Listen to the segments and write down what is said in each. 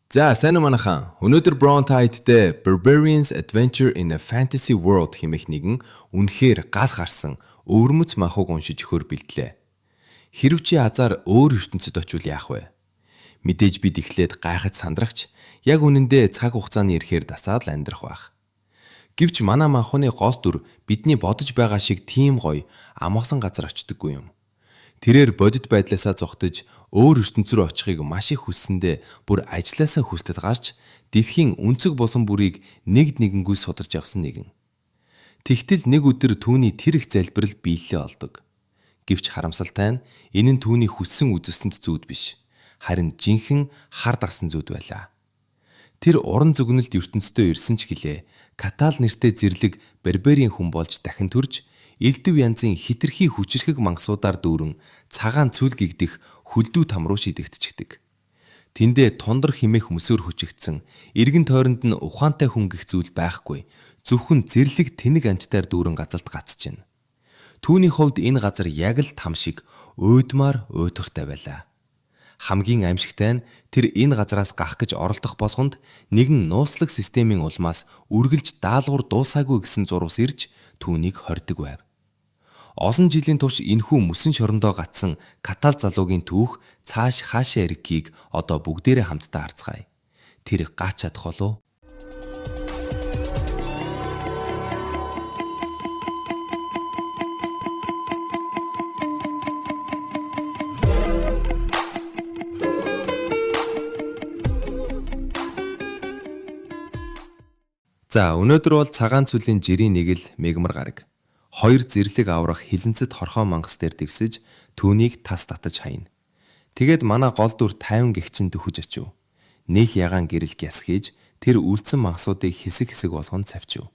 За, сайн уу, манайхан. Өнөөдөр Brown Tide-тэй Barbarians Adventure in a Fantasy World хэмээх нэгэн үнэхээр гал гарсан өвөрмөц манхуг уншиж өгөхөөр бэлдлээ. Хэрэв чи азаар өөр ертөнцөд очивол яах вэ? Мэдээж бид эхлээд гайхаж сандрахч яг үнэндээ цаг хугацааны ирэхээр дасаад л амьдрах байх. Гэвч манай манхууны гол дүр бидний бодож байгаа шиг тийм гоё амгалан газар очдоггүй юм. Тэрээр бодит байдлаасаа зугтаж өөр ертөнц рүү очихыг маш их хүссэндээ бүр ажлаасаа хүстэл гарч дэлхийн өнцөг булан бүрийг нэг нэгэнгүй сударч явсан нэгэн. Тэгтэл нэг өдөр түүний тэр их залбирал биелэлээ олдог. Гэвч харамсалтай нь энэ нь түүний хүссэн үзэсгэлэнт зүүд биш. Харин жинхэнэ хар дагсан зүүд байлаа. Тэр уран зөгнөлт ертөнцдөө ирсэн ч гэлээ Катал нэртэй зэрлэг Берберийн хүн болж дахин төрж элдэв янзын хэтэрхий хүчирхэг мангасуудаар дүүрэн цагаан цүл гэгдэх хөлдүү там руу шидэгдчихдэг. Тэндээ тундар химээх мөсөөр хүчигдсэн эргэн тойронд нь ухаантай хүн гэх зүйл байхгүй зөвхөн зэрлэг тэнэг амьтдаар дүүрэн газалт гацжээ. Түүний хувьд энэ газар яг л там шиг уйдмаар уйтгартай байлаа. Хамгийн аимшигтай нь тэр энэ газраас гарах гэж оролдох болгонд нэгэн нууцлаг системийн улмаас үргэлж даалгавар дуусаагүй гэсэн зурвас ирж түүнийг хорьдог байв. Олон жилийн турш энэхүү мөсөн шорондоо гацсан Катал залуугийн түүх цааш хаашаа ирэхийг одоо бүгдээрээ хамтдаа харцгаая. Тэр гач чадах болов уу? За, өнөөдөр бол цагаан цүлийн жирийн нэг л мегмар гараг. Хоёр зэрлэг аврах хилэнцэд хорхоо мангас дээр дэвсэж түүнийг тас татаж хаяна. Тэгээд манай гол дүр 50 гэгчин дөхөж очив. Нийл ягаан гэрэл гяс хийж тэр үлдсэн мангасуудыг хэсэг хэсэг болгон цавчив.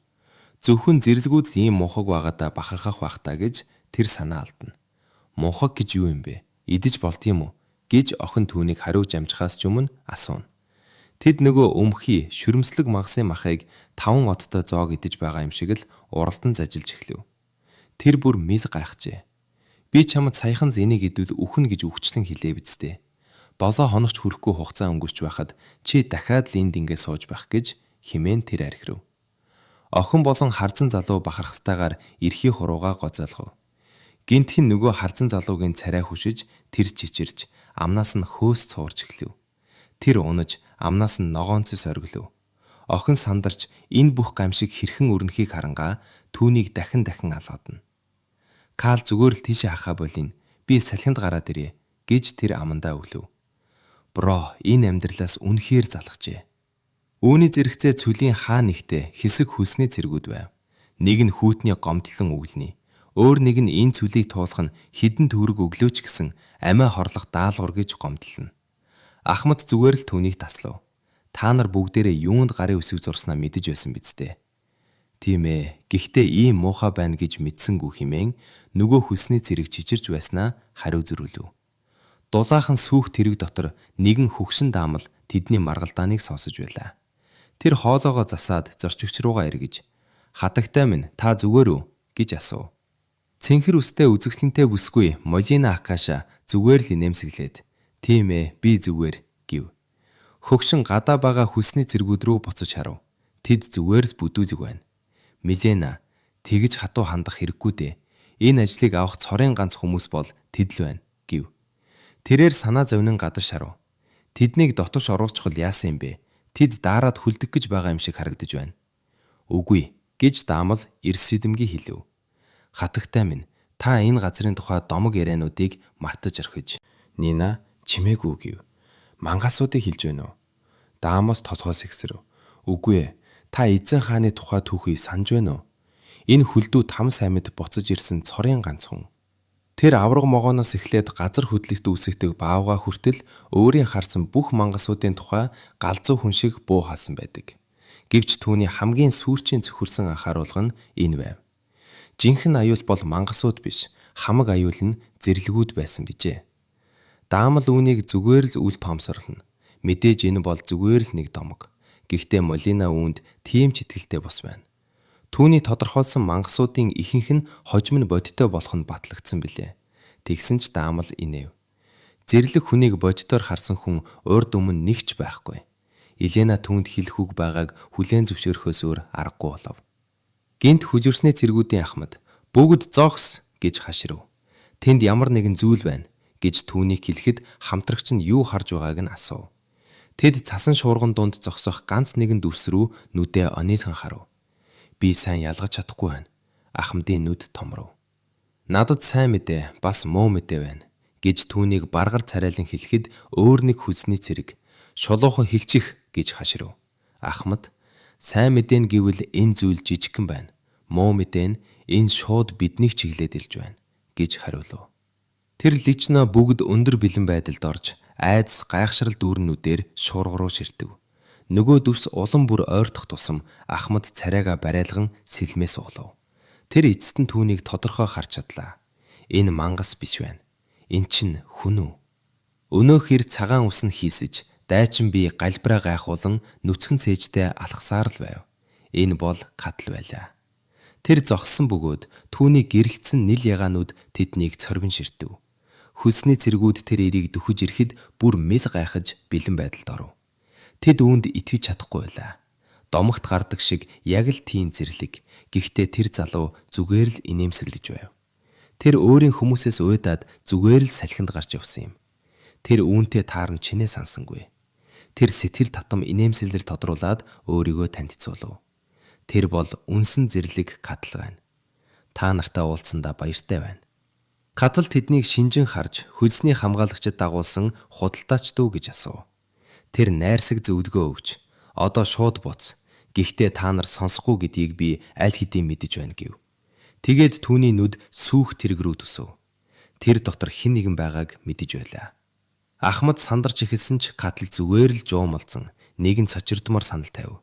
Зөвхөн зэрлэгүүд л ийм мунхаг байгаадаа бахархах байх та гэж тэр санаа алдна. Мунхаг гэж юу юм бэ? Идэж болд юм уу? Гэж охин түүнийг хариу жамжихаас ч өмнө асууна. Тэд нөгөө өмхий, шүрмслэг магасын махыг таван одтой зоог идэж байгаа юм шиг л уралдан зажилж эхлэв. Тэр бүр мэл гайхжээ. Би чамд саяхан л энийг идвэл үхнэ гэж үхчлэн хэлээ биз дээ. 7 хоногч хүрэхгүй хугацаа өнгөрч байхад чи дахиад л энд ингэ сууж байх гэж хэмээн тэр архирав. Охин болон харзан залуу бахархалтайгаар эрхий хуруугаа гоцоолгов. Гинтхэн нөгөө харзан залуугийн царай хүшиж тэр чичирч амнаас нь хөөс цуурч эхлэв. Тэр унаж амнаас нь ногоон цэс оргилов. Охин сандарч энэ бүх гамшиг хэрхэн өрнөхийг харангаа түүнийг дахин дахин алгадна. Каал зүгээр л тийшээ хахаа болин. Би салхинд гараад ирье гэж тэр амандаа өглөв. Bro, энэ амьдралаас үнэхээр залхажээ. Үүний зэрэгцээ цүлийн хаа нэгтээ хэсэг хөлсний цэргүүд байв. Нэг нь хүүтний гомдлон үглэний. Өөр нэг нь энэ цүлийг туулах нь хэдэн төгрөг өглөөч гэсэн амиа хорлох даалгавар гэж гомдлоно. Ахмад зүгээр л түүнийг таслав. Та нар бүгдээрээ юунд гарын үсэг зурснаа мэдэж байсан биз дээ. Тийм ээ. Гэхдээ ийм муухай байна гэж мэдсэнгүй хэмээн нөгөө хөлсний цэрэг чичирч байснаа хариу зөрүүлв. Дулаахан сүүх тэрэг дотор нэгэн хөгшин даамал тэдний маргалдааныг сонсож байлаа. Тэр хоолоогоо засаад зорчигч руугаа эргэж "Хатагтай минь, та зүгээр үү?" гэж асуув. Цэнхэр үстэй үзэсгэлэнтэй бүсгүй Молина Акаша зүгээр л инээмсэглээд "Тийм ээ, би зүгээр" гэв. Хөгшин гадаа байгаа хөлсний цэргүүд рүү буцаж харав. Тэд зүгээр л бүдүүлэг байна. Милена, тэгж хатуу хандах хэрэггүй дээ. Энэ ажлыг авах цорын ганц хүмүүс бол тэд л байна гэв. Тэрээр санаа зовнин гадар шарав. Тэднийг дотоош оруулчихвал яасан юм бэ? Тэд daarаад хүлдэх гэж байгаа юм шиг харагдаж байна. Үгүй гэж даамал эрс сэдэмгий хэлэв. Хатагтай минь, та энэ газрын тухай домог яриануудыг мартаж орхиж. Нина чимээгүй гэв. Мангасуудыг хэлж байна уу? Даамос толгой сэгсрэв. Үгүй ээ. Та эзэн хааны тухай түүхийг санаж байна уу? Энэ хөлдүү там саймд буцаж ирсэн цорын ганц хүн. Тэр аварга могооноос эхлээд газар хөдлөлт үүсгдэг баавгай хүртэл өөрийн харсан бүх мангасуудын тухай галзуу хүн шиг буу хаасан байдаг. Гэвч түүний хамгийн сүүлчийн цөхөрсөн анхааруулга нь энэ байв. Жинхэнэ аюул бол мангасууд биш, хамаг аюул нь зэрлэгүүд байсан bijээ. Даамал үүнийг зүгээр л үл тоомсорлоно. Мэдээж энэ бол зүгээр л нэг домог. Гэхдээ Молина үүнд тийм ч итгэлтэй бос байна. Түүний тодорхойлсон мангасуудын ихэнх нь хожим нь бодиттой болох нь батлагдсан билээ. Тэгсэн ч даамал инээв. Зэрлэг хүнийг бодитоор харсан хүн урд өмнө нэг ч байхгүй. Елена түүнд хэлэх үг байгааг хүлээн зөвшөөрөхөөс өөр аргагүй болов. Гэнэт хүлирсний цэргүүдийн ахмад "Бүгд зогс!" гэж хаширав. "Тэнд ямар нэгэн зүйл байна" гэж түүнийг хэлэхэд хамтрагч нь юу харж байгааг нь асуув. Тэд цасан шуурган дунд зогсох ганц нэгэн дүрс рүү нүдээ онилгон харав. Би сайн ялгаж чадахгүй байна. Ахмадын нүд томров. Надад сайн мэдээ бас муу мэдээ байна гэж түүнийг баргар царайлан хэлэхэд өөр нэг хөлсний цэрэг шулуухан хилчих гэж хаширав. Ахмад сайн мэдээ нь гэвэл энэ зүйл жижигхэн байна. Муу мэдээ нь энэ шууд биднийг чиглээд ирж байна гэж хариулав. Тэр лично бүгд өндөр бэлэн байдалд орж айдас гайхшрал дүүрэн нүдээр шуурга руу ширтэв. Нөгөө дүрс улам бүр ойртох тусам Ахмад царайгаа бариалган сэлмээ суулгав. Тэр эцэст нь түүнийг тодорхой харж чадлаа. Энэ мангас биш байна. Энэ чинь хүн үү? Өнөөх ир цагаан ус нь хийсэж, дайчин бие галбираа гайхуулан нүцгэн цээжтэй алхасаар л байв. Энэ бол Катал байлаа. Тэр зогссон бөгөөд түүний гэрэгдсэн нил ягаанууд тэднийг цорвин ширтэв. Хөлсний цэргүүд тэр эрийг дөхөж ирэхэд бүр мэл гайхаж бэлэн байдалд оров. Тэд үүнд итгэж чадахгүй байлаа. Домогт гардаг шиг яг л тийм зэрлэг. Гэхдээ тэр залуу зүгээр л инээмсэглэж байв. Тэр өөрийн хүмүүсээс уйдаад зүгээр л салхинд гарч явсан юм. Тэр үүнтэй таарна чинээ сансангүй. Тэр сэтгэл татам инээмсэглэл тодруулаад өөрийгөө танилцуулав. Тэр бол үнсэн зэрлэг Катал байна. Та нартай уулзсандаа баяртай байна. Катал тэднийг шинжин харж хөлсний хамгаалагчид дагуулсан худалдаач дүү гэж асуув. Тэр найрсаг зөвдгөө өгч одоо шууд буц. Гэхдээ та нар сонсохгүй гэдгийг би аль хэдийн мэдэж байна гэв. Тэгээд түүний нүд сүүх тэрэг рүү төсөв. Тэр дотор хэн нэгэн байгааг мэдэж байлаа. Ахмад сандарч эхэлсэн ч Катал зүгээр л жуумалзан нэгэн цочирдмоор санал тавив.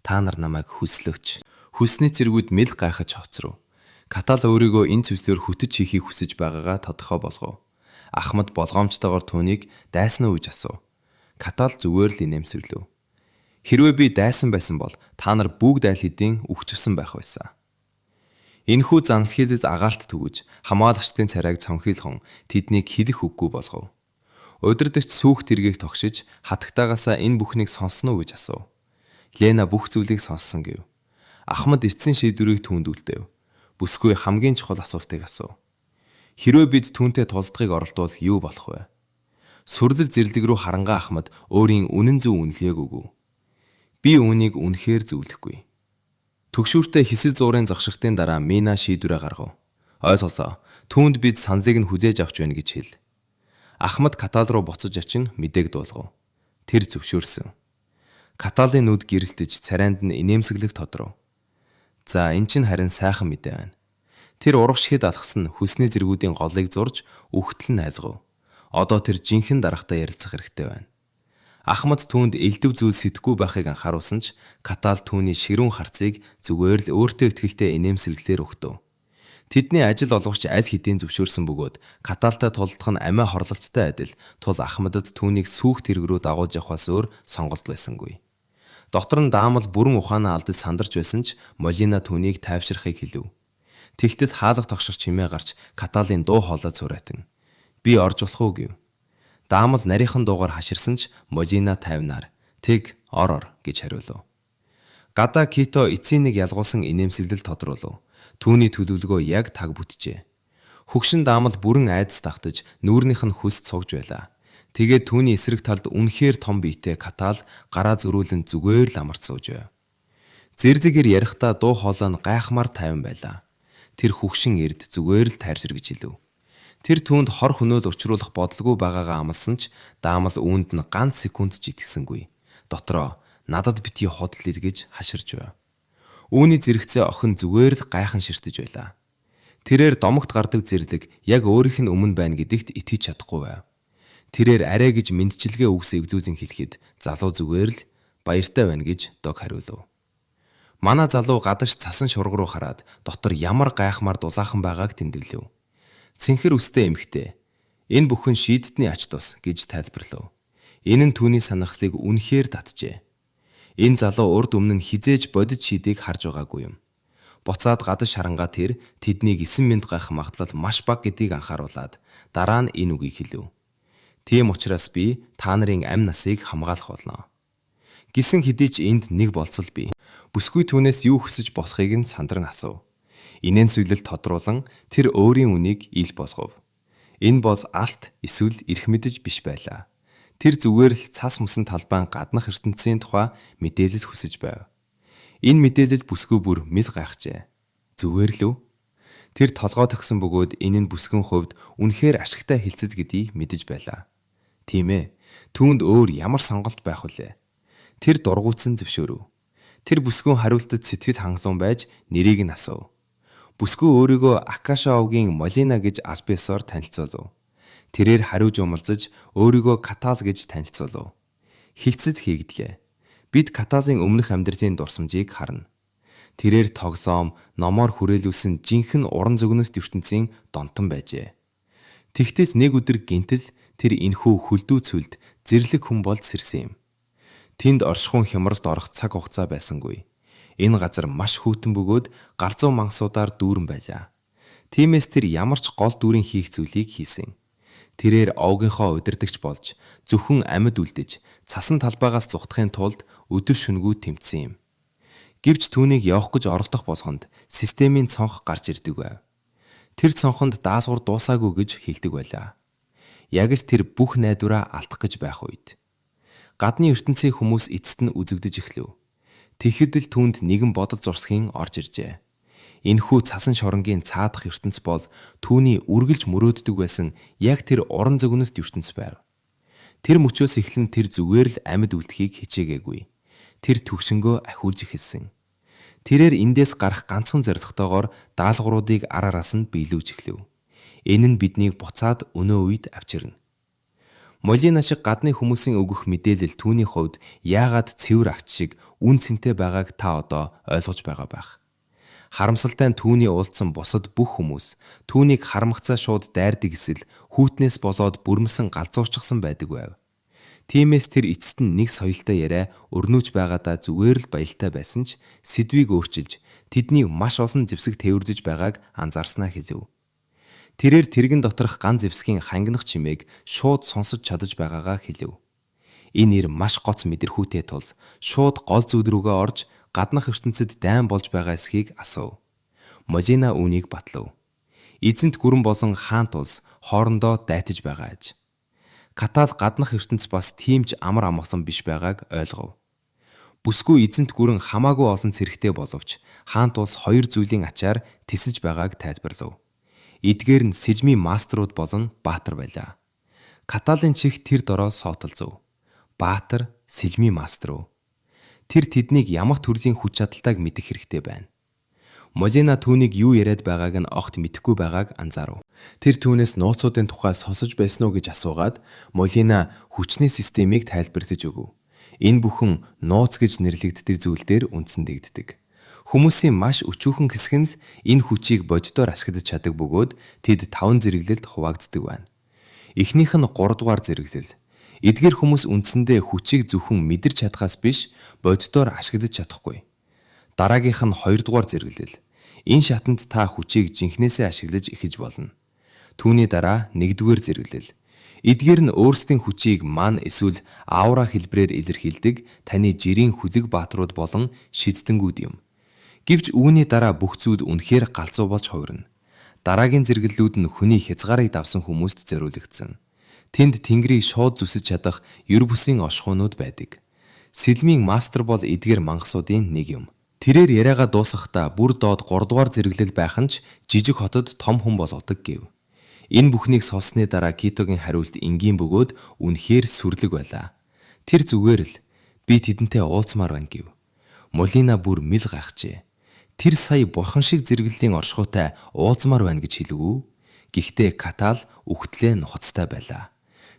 Та нар намайг хүслөөч. Хүлсний цэргүүд мэл гайхаж хоцров. Катал өөрийгөө энэ цэвслээр хөтөч хийхийг хүсэж байгаагаа тодорхой болгов. Ахмад болгоомжтойгоор түүнийг дайсан уу гэж асуув. Катал зүгээр л инээмсэглэв. Хэрвээ би дайсан байсан бол та нар бүгд аль хэдийн үхчихсэн байх байсан. Энэхүү заналхийлэл агаалт түгэж, хамгаалагчдын царайг цонхийлхон тэднийг хэлэх үггүй болгов. Удирдагч сүүх тэргийг тогшиж, хатагтайгаасаа энэ бүхнийг сонссон уу гэж асуув. Лена бүх зүйлийг сонссон гэв. Ахмад эцсийн шийдвэрийг түүнд үлдээв. Бүсгүй хамгийн чухал асуултыг асуув. Хэрвээ бид түүнтэй тулдахыг оролдвол юу болох вэ? Сүрлэг зэрлэг рүү харангаа Ахмад өөрийн үнэн зөв үнэлгээг өгөв. Би үүнийг үнэхээр зөвлөхгүй. Түгшүүртэй хэсэг зуурын зогширтын дараа Мина шийдвэрээ гаргав. Ойлголоо. Түүнд бид саналыг нь хүзээж авч байна гэж хэл. Ахмад Катал руу буцаж очин мэдээг дуулгав. Тэр зөвшөөрсөн. Каталын нүд гэрэлтэж царайнд нь инээмсэглэх тодров. За энэ чинь харин сайхан мэдээ байна. Тэр урагш ихэд алхсан нь хөлсний зэргүүдийн голыг зурж үхтэл нь айлгав. Одоо тэр жинхэнэ даргатай ярилцах хэрэгтэй байна. Ахмад түүнд элдэв зүйл сэтгэхгүй байхыг анхааруулсан ч Катал түүний ширүүн харцыг зүгээр л өөртөө итгэлтэй инээмсэглэлээр өгтөв. Тэдний ажил олгогч аль хэдийн зөвшөөрсөн бөгөөд Каталтай тулдах нь амиа хорлолттой адил тул Ахмадад түүнийг сүүх тэрэг рүү дагуулж явахаас өөр сонголт байсангүй. Дотор нь даамал бүрэн ухаанаа алдаж сандарч байсан ч Молина түүнийг тайвшрахыг хэлэв. Тэгтэл хаалга тогших чимээ гарч Каталын дуу хоолой цуурайтан "Би орж болох уу?" гэв. Даамал нарийнхан дуугаар хаширсан ч Молина тайвнаар "Тэг, ор ор" гэж хариулав. Гадаа Кито эцсийн нэг ялгуулсан инээмсэглэл тодруулав. Түүний төлөвлөгөө яг таг бүтжээ. Хөгшин даамал бүрэн айдас давтаж нүүрнийх нь хөлс цугж байлаа. Тэгээд түүний эсрэг талд үнэхээр том биетэй Катал гараа зөрүүлэн зүгээр л амарч сууж байв. Зэрлэг эр ярихдаа дуу хоолой нь гайхмаар тайван байлаа. Тэр хөгшин эрд зүгээр л тайвшир гэж хэлэв. Тэр түүнд хор хөнөөл учруулах бодлого байгаагаа амласан ч даамал үүнд нь ганц секунд ч итгэсэнгүй. Дотроо надад битгий худал ил гэж хаширч байв. Үүний зэрэгцээ охин зүгээр л гайхан ширтэж байлаа. Тэрээр домогт гардаг зэрлэг яг өөрийнх нь өмнө байна гэдэгт итгэж чадахгүй байв. Тэрээр арай гэж мэндчилгээ өгс эгзүүзэн хэлэхэд залуу зүгээр л баяртай байна гэж дог хариулв. Манай залуу гадагш цасан шурга руу хараад дотор ямар гайхмаар дулаахан байгааг тэмдэглэв. Цэнхэр үстэй эмэгтэй. Энэ бүхэн шийдтний ач тус гэж тайлбарлав. Энэ нь түүний санахлыг үнэхээр татжээ. Энэ залуу урд өмнө нь хэзээ ч бодит шийдийг харж байгаагүй юм. Буцаад гадаж шарангаа тэр тэднийг 9 мэнд гайх магадлал маш бага гэдгийг анхааруулад дараа нь энэ үгийг хэлэв. Тийм учраас би та нарын амь насыг хамгаалах болно. Гисэн хэдий ч энд нэг болцол бий. Бүсгүй түүнээс юу хүсэж болохыг нь сандран асуув. Инээн сүйлэл тодруулан тэр өөрийн үнийг ил болгов. Энэ бол алт эсвэл эрх мэдэж биш байлаа. Тэр зүгээр л цас мөсөн талбайн гаднах ертөнцийн тухай мэдээлэл хүсэж байв. Энэ мэдээлэл бүсгүй бүр мэл гайхжээ. Зүгээр л үү? Тэр толгой төгсөн бөгөөд энэ нь бүсгүйн хувьд үнэхээр ашигтай хэлцэж гэдгийг мэдэж байлаа. Тийм ээ. Түүнд өөр ямар сонголт байх вүлээ? Тэр дургуутсан зөвшөөрөв. Тэр бүсгүйн хариултад сэтгэл хангалуун байж нэрийг нь асуув. Бүсгүй өөрийгөө Акаша овгийн Молина гэж аль биесоор танилцуулав. Тэрээр хариу жумалзаж өөрийгөө Катал гэж танилцуулав. Хилцэд хийгдлээ. Бид Каталын өмнөх амьдралын дурсамжийг харна. Тэрээр тоглоом, номоор хүрээлүүлсэн жинхэнэ уран зөгнөлт ертөнцийн донтон байжээ. Тэгтэл нэг өдөр гинтэл тэр энхүү хөлдүү цөлд зэрлэг хүн болж сэрсэн юм. Тэнд оршихуун хямралд орох цаг хугацаа байсангүй. Энэ газар маш хүйтэн бөгөөд галзуу мангасуудаар дүүрэн байлаа. Тиймээс тэр ямар ч гол дүрийн хийх зүйлийг хийсэн. Тэрээр овгийнхоо удирдагч болж зөвхөн амьд үлдэж цасан талбайгаас зугтахын тулд өдөр шөнөгүй тэмцсэн юм. Гэвч түүнийг явах гэж оролдох болгонд системийн цонх гарч ирдэг байв. Тэр цонхонд даалгавар дуусаагүй гэж хэлдэг байлаа. Яг л тэр бүх найдвараа алдах гэж байх үед. Гадны ертөнцийн хүмүүс эцэст нь үзэгдэж эхлэв. Тэгэхэд л түүнд нэгэн бодол зурсхийн орж иржээ. Энэхүү цасан шоронгийн цаадах ертөнц бол түүний үргэлж мөрөөддөг байсан яг тэр уран зөгнөлт ертөнц байв. Тэр мөчөөс эхлэн тэр зүгээр л амьд үлдэхийг хичээгээгүй. Тэр түгшингөө ахиулж эхэлсэн. Тэрээр эндээс гарах ганцхан зорилготойгоор даалгавруудыг ар араас нь биелүүлж эхлэв. Энэ нь биднийг буцаад өнөө үед авчирна. Молина шиг гадны хүмүүсийн өгөх мэдээлэл түүний хувьд яагаад цэвэр агч шиг үн цэнтэй байгааг та одоо ойлгож байгаа байх. Харамсалтай нь түүний уулзсан бусад бүх хүмүүс түүнийг харамгацаа шууд дайрдаг эсэл хүүтнээс болоод бүрмсэн галзуурчсан байдаг байв. Тиймээс тэр эцэст нь нэг соёлтой яриа өрнүүж байгаадаа зүгээр л баялтай байсан ч сэдвийг өөрчилж тэднийг маш олон зэвсэг тээвэрлэж байгааг анзаарснаа хэлэв. Тэрээр тэрэгэн доторх ган зэвсгийн хангинах чимээг шууд сонсож чадаж байгаагаа хэлэв. Энэ эр маш гоц мэдрэхүйтэй тул шууд гол зүйл рүүгээ орж гаднах ертөнцид дайн болж байгаа эсхийг асуув. Молина үүнийг батлав. Эзэнт гүрэн болон хаант улс хоорондоо дайтаж байгаа аж. Катал гаднах ертөнц бас тийм ч амар амгалан биш байгааг ойлгов. Бүсгүй эзэнт гүрэн хамаагүй олон цэрэгтэй боловч хаант улс хоёр зүйлийн ачаар тэсэж байгааг тайлбарлав. Эдгээр нь сэжмийн мастерууд болон баатар байлаа. Каталын чих тэр дороо соотолзов. Баатар, сэлмийн мастер уу? Тэр тэднийг ямар төрлийн хүч чадалтайг мэдэх хэрэгтэй байна. Молина түүнийг юу яриад байгааг нь огт мэдэхгүй байгааг анзаарав. Тэр түүнээс нууцуудын тухай сонсож байсан уу гэж асуугаад Молина хүчний системийг тайлбарлаж өгөв. Энэ бүхэн нууц гэж нэрлэгддэг зүйл дээр үндсэндэгддэг. Хүмүүсийн маш өчүүхэн хэсэг нь л энэ хүчийг бодитоор ашиглаж чаддаг бөгөөд тэд 5 зэрэглэлд хуваагддаг байна. Эхнийх нь 3 дугаар зэрэглэл. Эдгээр хүмүүс үндсэндээ хүчийг зөвхөн мэдэрч чадхаас биш бодитоор ашиглаж чадахгүй. Дараагийнх нь 2 дугаар зэрэглэл. Энэ шатанд та хүчийг жинхнээсээ ашиглаж эхэлж болно. Түүний дараа 1-р зэрэглэл. Эдгээр нь өөрсдийн хүчийг ман эсвэл аура хэлбэрээр илэрхийлдэг таны жирийн хүлэг бааtruуд болон шидтэнгүүд юм. Гэвч үүний дараа бүх зүйл үнэхээр галзуу болж хувирна. Дараагийн зэрэглэлүүд нь хүний хязгаарыг давсан хүмүүст зориулагдсан. Тэнд тэнгэрийг шууд зүсэж чадах ер бусын оршихуйнууд байдаг. Сэлмийн мастер бол эдгээр мангасуудын нэг юм. Тэрээр яриагаа дуусгахдаа бүр доод 3 дугаар зэрэглэл байх нь ч жижиг хотод том хүн болгодог гэв. Энэ бүхнийг сонссны дараа Китогийн хариулт энгийн бөгөөд үнэхээр сүрлэг байлаа. Тэр зүгээр л би тэдэнтэй уулзмаар байна гэв. Молина бүр мэл гайхжээ. Тэр сая бурхан шиг зэрэглэлийн оршихуйтай уулзмаар байна гэж хэлэв үү? Гэхдээ Катал үхтлээ нухацтай байлаа.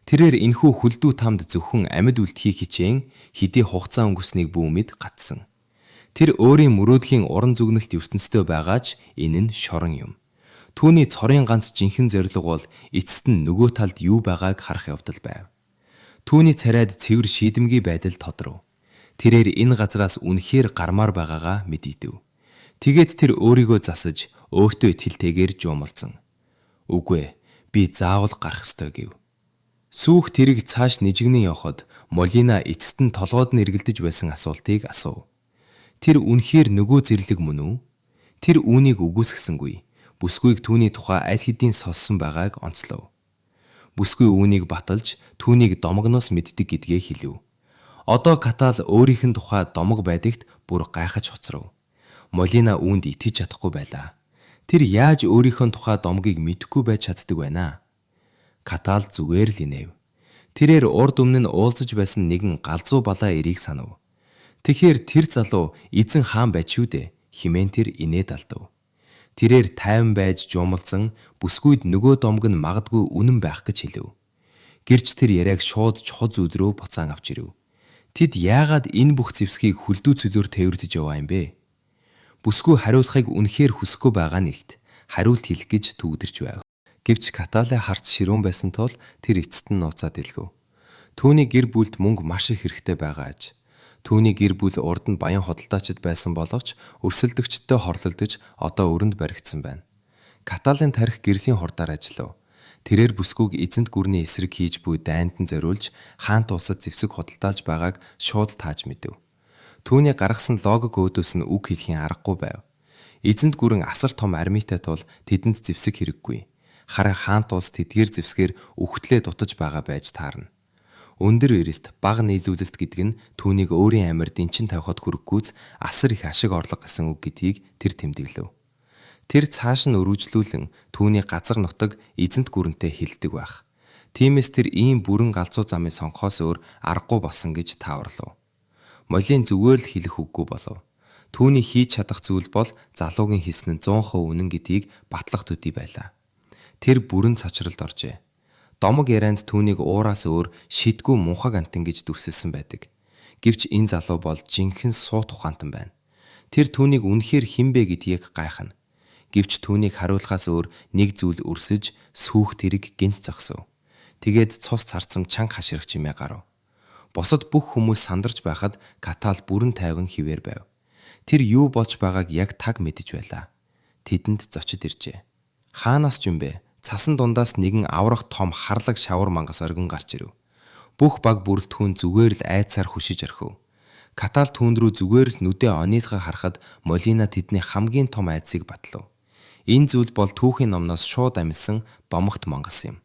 Тэрээр энэхүү хөлдүү тамд зөвхөн амьд үлдэхийг хичээн хэдий хугацаа өнгөрснийг бүү мэд гатсан. Тэр өөрийн мөрөөдлийн уран зүгнэлт ертөнцтэй байгаа ч энэ нь шорон юм. Түүний цорын ганц жинхэнэ зорилго бол эцэст нь нөгөө талд юу байгааг харах явдал байв. Түүний царайд цэвэр шийдэмгий байдал тодров. Тэрээр энэ газраас үнэхээр гармаар байгаагаа мэдийдэв. Тэгээд тэр өөрийгөө засаж өөртөө итгэлтэйгээр жуумалзан. Үгүй ээ, би заавал гарах ёстой гэв. Сүүх тэрэг цааш нижигнэн явхад Молина эцэст нь толгойд нь эргэлдэж байсан асуултыг асуув. Тэр үнэхээр нөгөө зэрлэг мөн үү? Тэр үүнийг үгүйсгэсэнгүй. Бүсгүйг түүний тухай аль хэдийн сонссон байгааг онцлов. Бүсгүй үүнийг баталж, түүнийг домогноос мэддэг гэдгээ хэлэв. Одоо Катал өөрийнх нь тухай домог байдагт бүр гайхаж хоцров. Молина үүнд итгэж чадахгүй байлаа. Тэр яаж өөрийнхөө тухай домгийг мэдэхгүй байж чаддаг байна аа? Катал зүгээр л инээв. Тэрээр урд өмнө нь уулзаж байсан нэгэн галзуу балаа эрийг санав. Тэгэхээр тэр залуу эзэн хаан байж шүү дээ хэмээн тэр инээд алдав. Тэрээр тайван байж жуумалзан бүсгүйд нөгөө домог нь магадгүй үнэн байх гэж хэлэв. Гэрч тэр яриаг шууд чухал зүйл рүү буцаан авч ирэв. Тэд яагаад энэ бүх зэвсгийг хөлдүү цөлөөр тээвэрлэж яваа юм бэ? Бүсгүй хариулахыг үнэхээр хүсэхгүй байгаа нь илт. Хариулт хэлэх гэж төвдөрч байв. Гэвч Катале харц ширүүн байсан тул тэр эцэст нь нууцаа дэлгэв. Түүний гэр бүлд мөнгө маш их хэрэгтэй байгаа аж. Түүний гэр бүл урд нь баян худалдаачид байсан боловч өрсөлдөгчдтэй хорлолдож одоо өрөнд баригдсан байна. Каталийн тархи гэрлийн хурдаар ажиллав. Тэрээр бүсгүйг эзэнт гүрний эсрэг хийж буй дайнд нь зориулж хаант улсад зэвсэг худалдаалж байгааг шууд тааж мэдэв. Түүний гаргасан логик өөдөөс нь үг хэлэхийн аргагүй байв. Эзэнт гүрэн асар том армитай тул тэдэнд зэвсэг хэрэггүй. Харин хаант улс тэдгээр зэвсгээр үхтлээ дутаж байгаа байж таарна. Өндөр эрэлт, бага нийлүүлэлт гэдэг нь түүнийг өөрийн амиар дэнчин тавихад хүрэхгүйц асар их ашиг орлого гэсэн үг гэдгийг тэр тэмдэглэв. Тэр цааш нь өргөжлүүлэн түүний газар нутаг эзэнт гүрэнтэй хилдэг байх. Тиймээс тэр ийм бүрэн галзуу замыг сонгохоос өөр аргагүй болсон гэж тааварлав. Молин зүгээр л хэлэх үггүй болов. Түүний хийж чадах зүйл бол залуугийн хэлсэн нь 100% үнэн гэдгийг батлах төдий байлаа. Тэр бүрэн цочролд оржээ. Домог ярианд түүнийг уураас өөр шидгүй мунхаг амьтан гэж дүрсэлсэн байдаг. Гэвч энэ залуу бол жинхэнэ суут ухаантан байна. Тэр түүнийг үнэхээр хэн бэ гэдгийг гайхна. Гэвч түүнийг хариулахаас өөр нэг зүйл өрсөж сүүх тэрэг гэнэт зогсов. Тэгээд цус царцам чанга хаширах чимээ гарав. Бусад бүх хүмүүс сандарч байхад Катал бүрэн тайван хэвээр байв. Тэр юу болж байгааг яг таг мэдэж байлаа. Тэдэнд зочид иржээ. Хаанаас ч юм бэ? Цасан дундаас нэгэн аврах том харлаг шавар мангас оргин гарч ирэв. Бүх баг бүрэлдэхүүн зүгээр л айдсаар хөшиж орхив. Катал түүн рүү зүгээр л нүдээ онийлгоо харахад Молина тэдний хамгийн том айдсыг батлав. Энэ зүйл бол түүхийн номноос шууд амилсан бомогт мангас юм.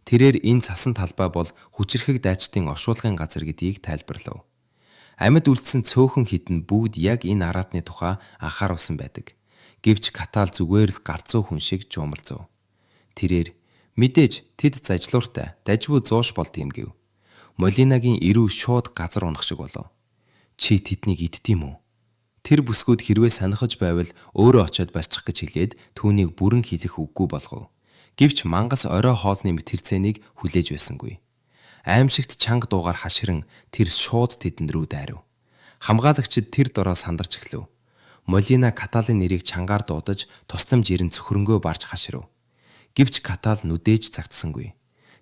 Тэрээр энэ цасан талбай бол хүчирхэг дайчдын оршуулгын газар гэдгийг тайлбарлав. Амьд үлдсэн цөөхөн хэд нь бүгд яг энэ араатны тухай анхааруулсан байдаг. Гэвч Катал зүгээр л галзуу хүн шиг жуумалзав. Тэрээр мэдээж тэд зажлууртай дажгүй зууш болдог юм гэв. Молинагийн эрүү шууд газар унах шиг болов. Чи тэднийг иддэг юм уу? Тэр бүсгүйд хэрвээ сонирхож байвал өөрөө очиод барьчих гэж хэлээд түүнийг бүрэн хэлэх үггүй болгов. Гэвч мангас орой хоолны мэт хэрцээнийг хүлээж байсангүй. Аймшигт чанга дуугаар хашгиран тэр шууд тэдэн рүү дайрав. Хамгаалагчид тэр дороо сандарч эхлэв. Молина Каталын нэрийг чангаар дуудаж тусламж ирэн цөхрөнгөө барж хаширав. Гэвч Катал нүдээж цагдсангүй.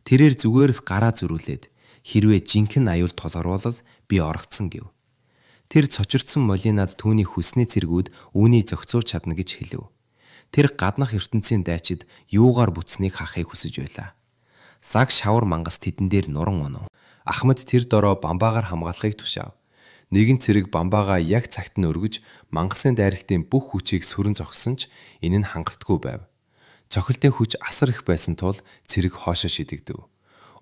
Тэрээр зүгээр л гараа зөрүүлээд хэрвээ жинхэнэ аюул тулгарвал би орогдсон гэв. Тэр цочирдсан Молинад түүний хүссний цэргүүд үүнийг зохицуулж чадна гэж хэлэв. Тэр гаднах ертөнцийн дайчид юугаар бүтснийг харахыг хүсэж байлаа. Лаг шавар мангас тэдэн дээр нуран унав. Ахмад тэр дороо бамбаагаар хамгаалахыг тушаав. Нэгэн цэрэг бамбаагаа яг цагт нь өргөж мангасын дайралтын бүх хүчийг сүрэн зогссон ч энэ нь хангалтгүй байв. Цохилтын хүч асар их байсан тул цэрэг хоошоо шидэгдэв.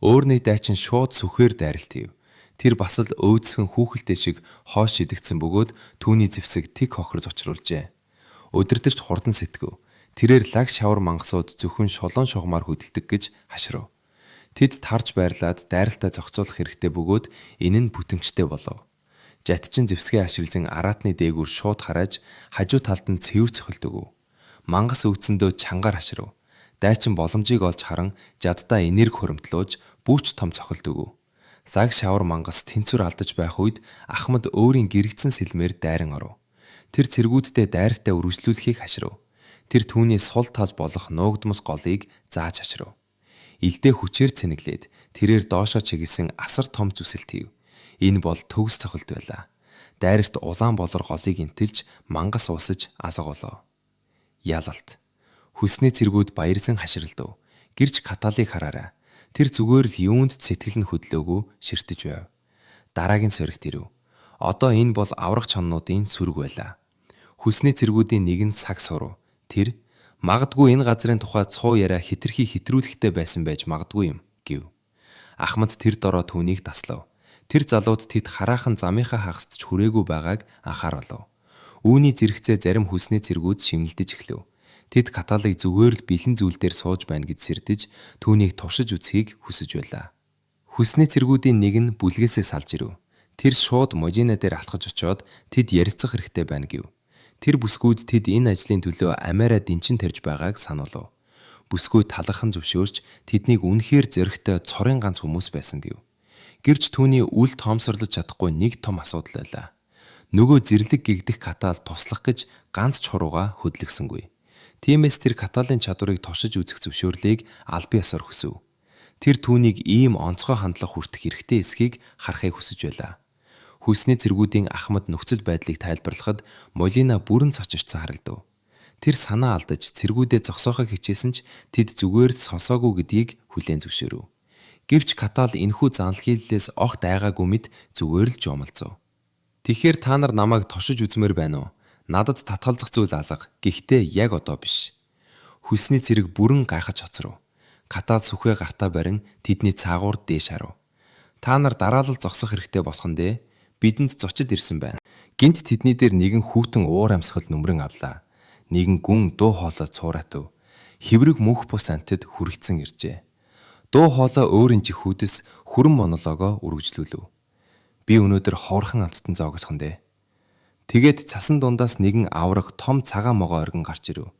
Өөр нэг дайчин шууд сүхээр дайралт хийв. Тэр бас л өөдсгөн хүүхэлдэй шиг хоош шидэгдсэн бөгөөд түүний зэвсэг тэг хохир зочруулжээ. Удирдагч хурдан сэтгэв. Тэрээр лаг шавар мангасууд зөвхөн шулуун шугамаар хөдөлдөг гэж хашрав. Тэд тарж байрлаад дайралтаа зохицуулах хэрэгтэй бөгөөд энэ нь бүтэмжтэй болов. Жадчин зэвсгээ ашиглан араатны дээгүүр шууд харааж хажуу талд нь цэвэр цохилт өгөв. Мангас өвдсөндөө чангаар хашрав. Дайчин боломжийг олж харан жаддаа энерги хуримтлуулж бүүч том цохилт өгөв. Лаг шавар мангас тэнцвэр алдаж байх үед Ахмад өөрийн гэрэгдсэн сэлмээр дайран оров. Тэр цэргүүддээ дайралтаа үргэлжлүүлэхийг хашрав. Тэр түүний сул тал болох нуугдмал голыг зааж хашрав. Илдээ хүчээр цэнэглээд тэрээр доошоо чиглэсэн асар том зүсэлт хийв. Энэ бол төгс цохилт байлаа. Дайралт улаан болор голыг энтэлж мангас уусаж алга болов. Ялалт. Хөлсний цэргүүд баярлан хашралдав. Гэрч Каталыг хараарай. Тэр зүгээр л юунд ч сэтгэл нь хөдлөөгүй ширтэж байв. Дараагийн сорилт ирэв. Одоо энэ бол аврагч хоннуудын сүрэг байлаа. Хөлсний цэргүүдийн нэг нь саг сурав. Тэр магадгүй энэ газрын тухай цуу яриа хэтэрхий хэтрүүлэхтэй байсан байж магадгүй юм гэв. Ахмад тэр дороо түүнийг таслав. Тэр залууд тэд хараахан замынхаа хагаст ч хүрээгүй байгааг анхааруулав. Үүний зэрэгцээ зарим хөлсний цэргүүд шимнэлдэж эхлэв. Тэд Каталыг зүгээр л бэлэн зүйл дээр сууж байна гэж сэрдэж түүнийг туршиж үзэхийг хүсэж байлаа. Хөлсний цэргүүдийн нэг нь бүлгээсээ салж ирэв. Тэр шууд Можина дээр алхаж очиод тэд ярилцах хэрэгтэй байна гэв. Тэр бүсгүйд тэд энэ ажлын төлөө амиараа дэнчин тарьж байгааг сануулав. Бүсгүй талархан зөвшөөрч тэднийг үнэхээр зоригтой цорын ганц хүмүүс байсан гэв. Гэвч түүний үл тоомсорлож чадахгүй нэг том асуудал байлаа. Нөгөө зэрлэг гэгдэх Катал туслах гэж ганц ч хуруугаа хөдлөгсөнгүй. Тиймээс тэр Каталын чадварыг туршиж үзэх зөвшөөрлийг албан ёсоор хүсэв. Тэр түүнийг ийм онцгой хандлага хүртэх эрхтэй эсэхийг харахыг хүсэж байлаа. Хөлсний цэргүүдийн ахмад нөхцөл байдлыг тайлбарлахад Молина бүрэн цочирдсан харагдав. Тэр санаа алдаж цэргүүдээ зогсоохыг хичээсэн ч тэд зүгээр л сонсоогүй гэдгийг хүлээн зөвшөөрөв. Гэвч Катал энэхүү занл хийллээс огт айгаагүй мэт зүгээр л жуумалцав. Тэгэхээр та нар намайг туршиж үзмээр байна уу? Надад татгалзах зүйл алга. Гэхдээ яг одоо биш. Хөлсний цэрэг бүрэн гайхаж хоцров. Катал сүхээ гартаа барин тэдний цаагуур дээш харав. Та нар дараалал зогсох хэрэгтэй босхон дээ. Бидэнд зочид ирсэн байна. Гэнэт тэдний дээр нэгэн хүйтэн уур амьсгал нүмрэн авлаа. Нэгэн гүн дуу хоолой цууратав. Хэврэг мөнх бус амьтад хүрэгцэн иржээ. Дуу хоолой өөрийн чихүүдэс хүрэн монологоо үргэлжлүүлв. Би өнөөдөр ховорхон амттан зоогсох нь дээ. Тэгээд цасан дундаас нэгэн авраг том цагаан могой оргин гарч ирэв.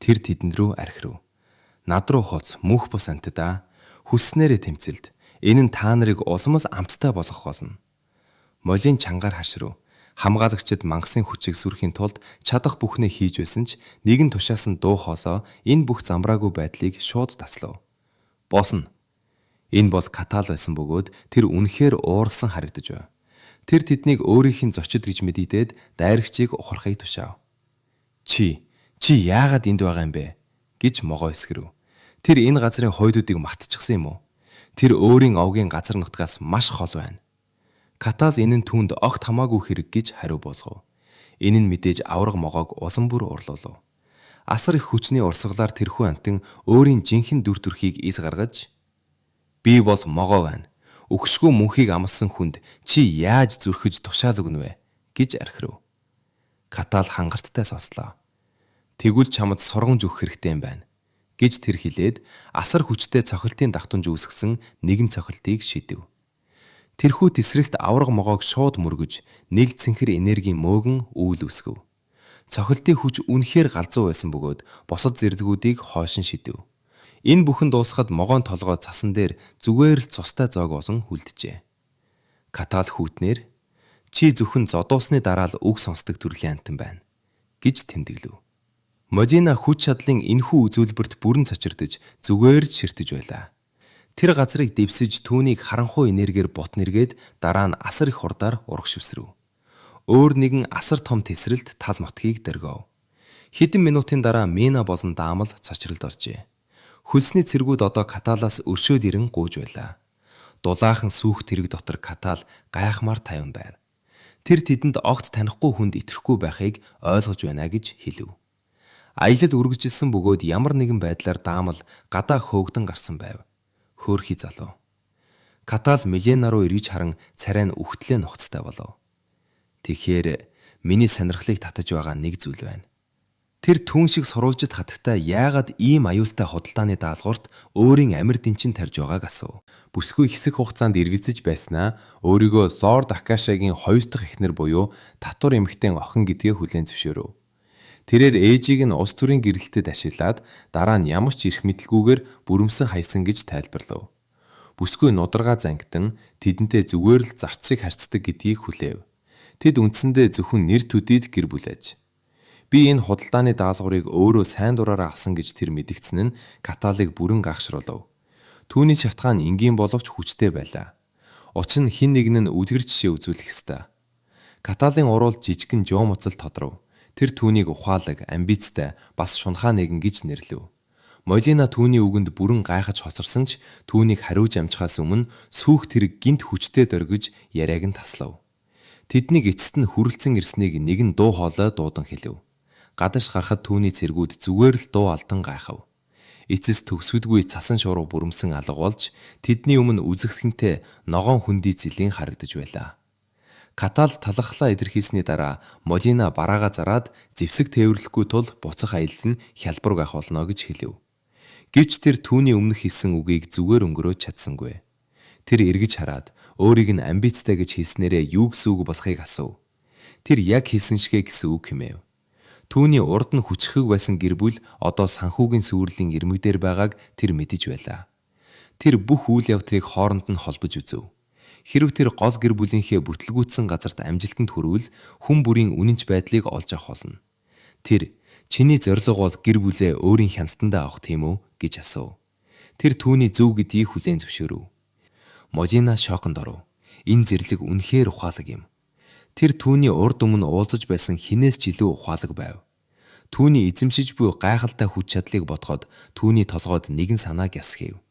Тэр тэдэн рүү архирав. Над руу хууц мөнх бус амьтад аа. Хүсснээрээ тэмцэлд. Энэ нь та нарыг улмаас амттай болгох болно. Молин чангаар хашрав. Хамгаалагчид мангасын хүчийг сүрэхийн тулд чадах бүхнээ хийж байсан ч нэгэн тушаасан дуу хоолой энэ бүх замбраагүй байдлыг шууд таслав. Болно. Энэ бол Катал байсан бөгөөд тэр үнэхээр ууралсан харагдаж байв. Тэр тэднийг өөрийнх нь зочид гэж мэдийдээд дайрагчийг ухрахыг тушаав. Чи чи яагаад энд байгаа юм бэ гэж могой эсгэрв. Тэр энэ газрын хойдуудыг мартчихсан юм уу? Тэр өөрийн овгийн газар нутгаас маш хол байна. Катал энэ нь түүнд огт хамаагүй хэрэг гэж хариу буулгав. Энэ нь мэдээж аварга могоог улам бүр урлуулав. Асар их хүчний урсгалаар тэрхүү амьтан өөрийн жинхэнэ дүр төрхийг ис гаргаж "Би бол могоо байна. Үхшгүй мөнхийг амласан хүнд чи яаж зүрхэж тушаал өгнө вэ?" гэж архирав. Катал хангалттай сонслоо. Тэгвэл чамд сургамж өгөх хэрэгтэй юм байна гэж тэр хэлээд асар хүчтэй цохилтын давтамж үүсгэсэн нэгэн цохилтыг шидэв. Тэрхүү тэсрэлт аварга могоог шууд мөргөж, нэг цэнхэр энергийн мөөгөн үүл үүсгэв. Цохилтын хүч үнэхээр галзуу байсан бөгөөд бусад зэрлэгүүдийг хойшин шидэв. Энэ бүхэн дуусахад могоон толгой цасан дээр зүгээр л цустай зоог болон үлджээ. Катал хүйтнээр "Чи зөвхөн зодуусны дараа л үг сонсдог төрлийн амьтан байна" гэж тэмдэглэв. Можина хүч чадлын энэхүү үзүүлбэрт бүрэн цочирдож зүгээр л ширтэж байлаа. Тэр газрыг дэвсэж түүнийг харанхуй энергиэр бут нэргээд дараа нь асар их хурдаар урагш өсрөв. Өөр нэгэн асар том тэсрэлт тал нутгийг дөргөв. Хэдэн минутын дараа Мина болон Даамал цочролд оржээ. Хөлсний цэргүүд одоо Каталаас өршөөд ирэн гуйж байлаа. Дулаахан сүүх тэрэг дотор Катал гайхмаар тайван байв. Тэр тэдэнд огт танихгүй хүнд итгэхгүй байхыг ойлгож байна гэж хэлэв. Аялал үргэлжилсэн бөгөөд ямар нэгэн байдлаар Даамал гадаа хөөгдөн гарсан байв. Хөөрхий залуу. Катал Милена руу эргэж харан царай нь үхтлээ нухацтай болов. Тэгэхээр миний сонирхлыг татаж байгаа нэг зүйл байна. Тэр түүн шиг сурвалжит хатагтай яагаад ийм аюултай худалдааны даалгаварт өөрийн амир дэнчин тарьж байгааг асуув. Бүсгүй хэсэг хугацаанд эргэлзэж байснаа өөрийгөө Лорд Акашагийн хоёр дахь эхнэр буюу татвар эмэгтэйн охин гэдгээ хүлээн зөвшөөрөв. Тэрээр ээжийг нь улс төрийн гэрэлтэд ашиглаад дараа нь ямар ч эрх мэдэлгүйгээр бүрэмсэн хаясан гэж тайлбарлав. Бүсгүй нударгаа зангидан тэдэнтэй зүгээр л зарц шиг харьцдаг гэдгийг хүлээв. Тэд үндсэндээ зөвхөн нэр төдийд гэр бүл аж. Би энэ худалдааны даалгаврыг өөрөө сайн дураараа авсан гэж тэр мэдэгдсэн нь Каталыг бүрэн гайхшруулав. Түүний шалтгаан энгийн боловч хүчтэй байлаа. Учир нь хэн нэг нь үлгэр жишээ үзүүлэх ёстой. Каталын уруул жижигхэн жуум уцал тодров. Тэр түүнийг ухаалаг, амбицтай, бас шунхаа нэгэн гэж нэрлэв. Молина түүний үгэнд бүрэн гайхаж хоцорсон ч түүнийг хариуж амжихаас өмнө сүүх тэрэг гэнэт хүчтэй доргиж яриаг нь таслав. Тэднийг эцэст нь хүрэлцэн ирснийг нэгэн дуу хоолой дуудан хэлэв. Гадагш гарахад түүний цэргүүд зүгээр л дуу алдан гайхав. Эцэст төгсгөлгүй цасан шуурга бүрэмсэн алга болж тэдний өмнө үзэсгэлэнтэй ногоон хөндий зэлийн харагдаж байлаа. Катал талархлаа илэрхийлсэний дараа Молина бараагаа зараад зэвсэг тээвэрлэхгүй тул буцах аялал нь хялбар байх болно гэж хэлэв. Гэвч тэр түүний өмнөх хэлсэн үгийг зүгээр өнгөрөөж чадсангүй. Тэр эргэж хараад өөрийг нь амбицтай гэж хэлснээрээ юу гэсэн үг болохыг асуув. Тэр яг хэлсэн шигээ гэсэн үг хэмээв. Түүний урд нь хүчирхэг байсан гэр бүл одоо санхүүгийн сүйрлийн ирмэг дээр байгааг тэр мэдэж байлаа. Тэр бүх үйл явдлыг хооронд нь холбож үзэв. Хэрэв тэр гол гэр бүлийнхээ бүтлгүүцсэн газарт амжилтанд хүрвэл хүн бүрийн үнэнч байдлыг олж авах болно. Тэр "Чиний зорилго бол гэр бүлээ өөрийн хяналтандаа авах тийм үү?" гэж асуув. Тэр түүний зөв гэдгийг хүлээн зөвшөөрөв. Молина шоконд оров. Энэ зэрлэг үнэхээр ухаалаг юм. Тэр түүний урд өмнө уулзаж байсан хэнээс ч илүү ухаалаг байв. Түүний эзэмшиж буй гайхалтай хүч чадлыг бодоход түүний толгойд нэгэн санаа гясхийв.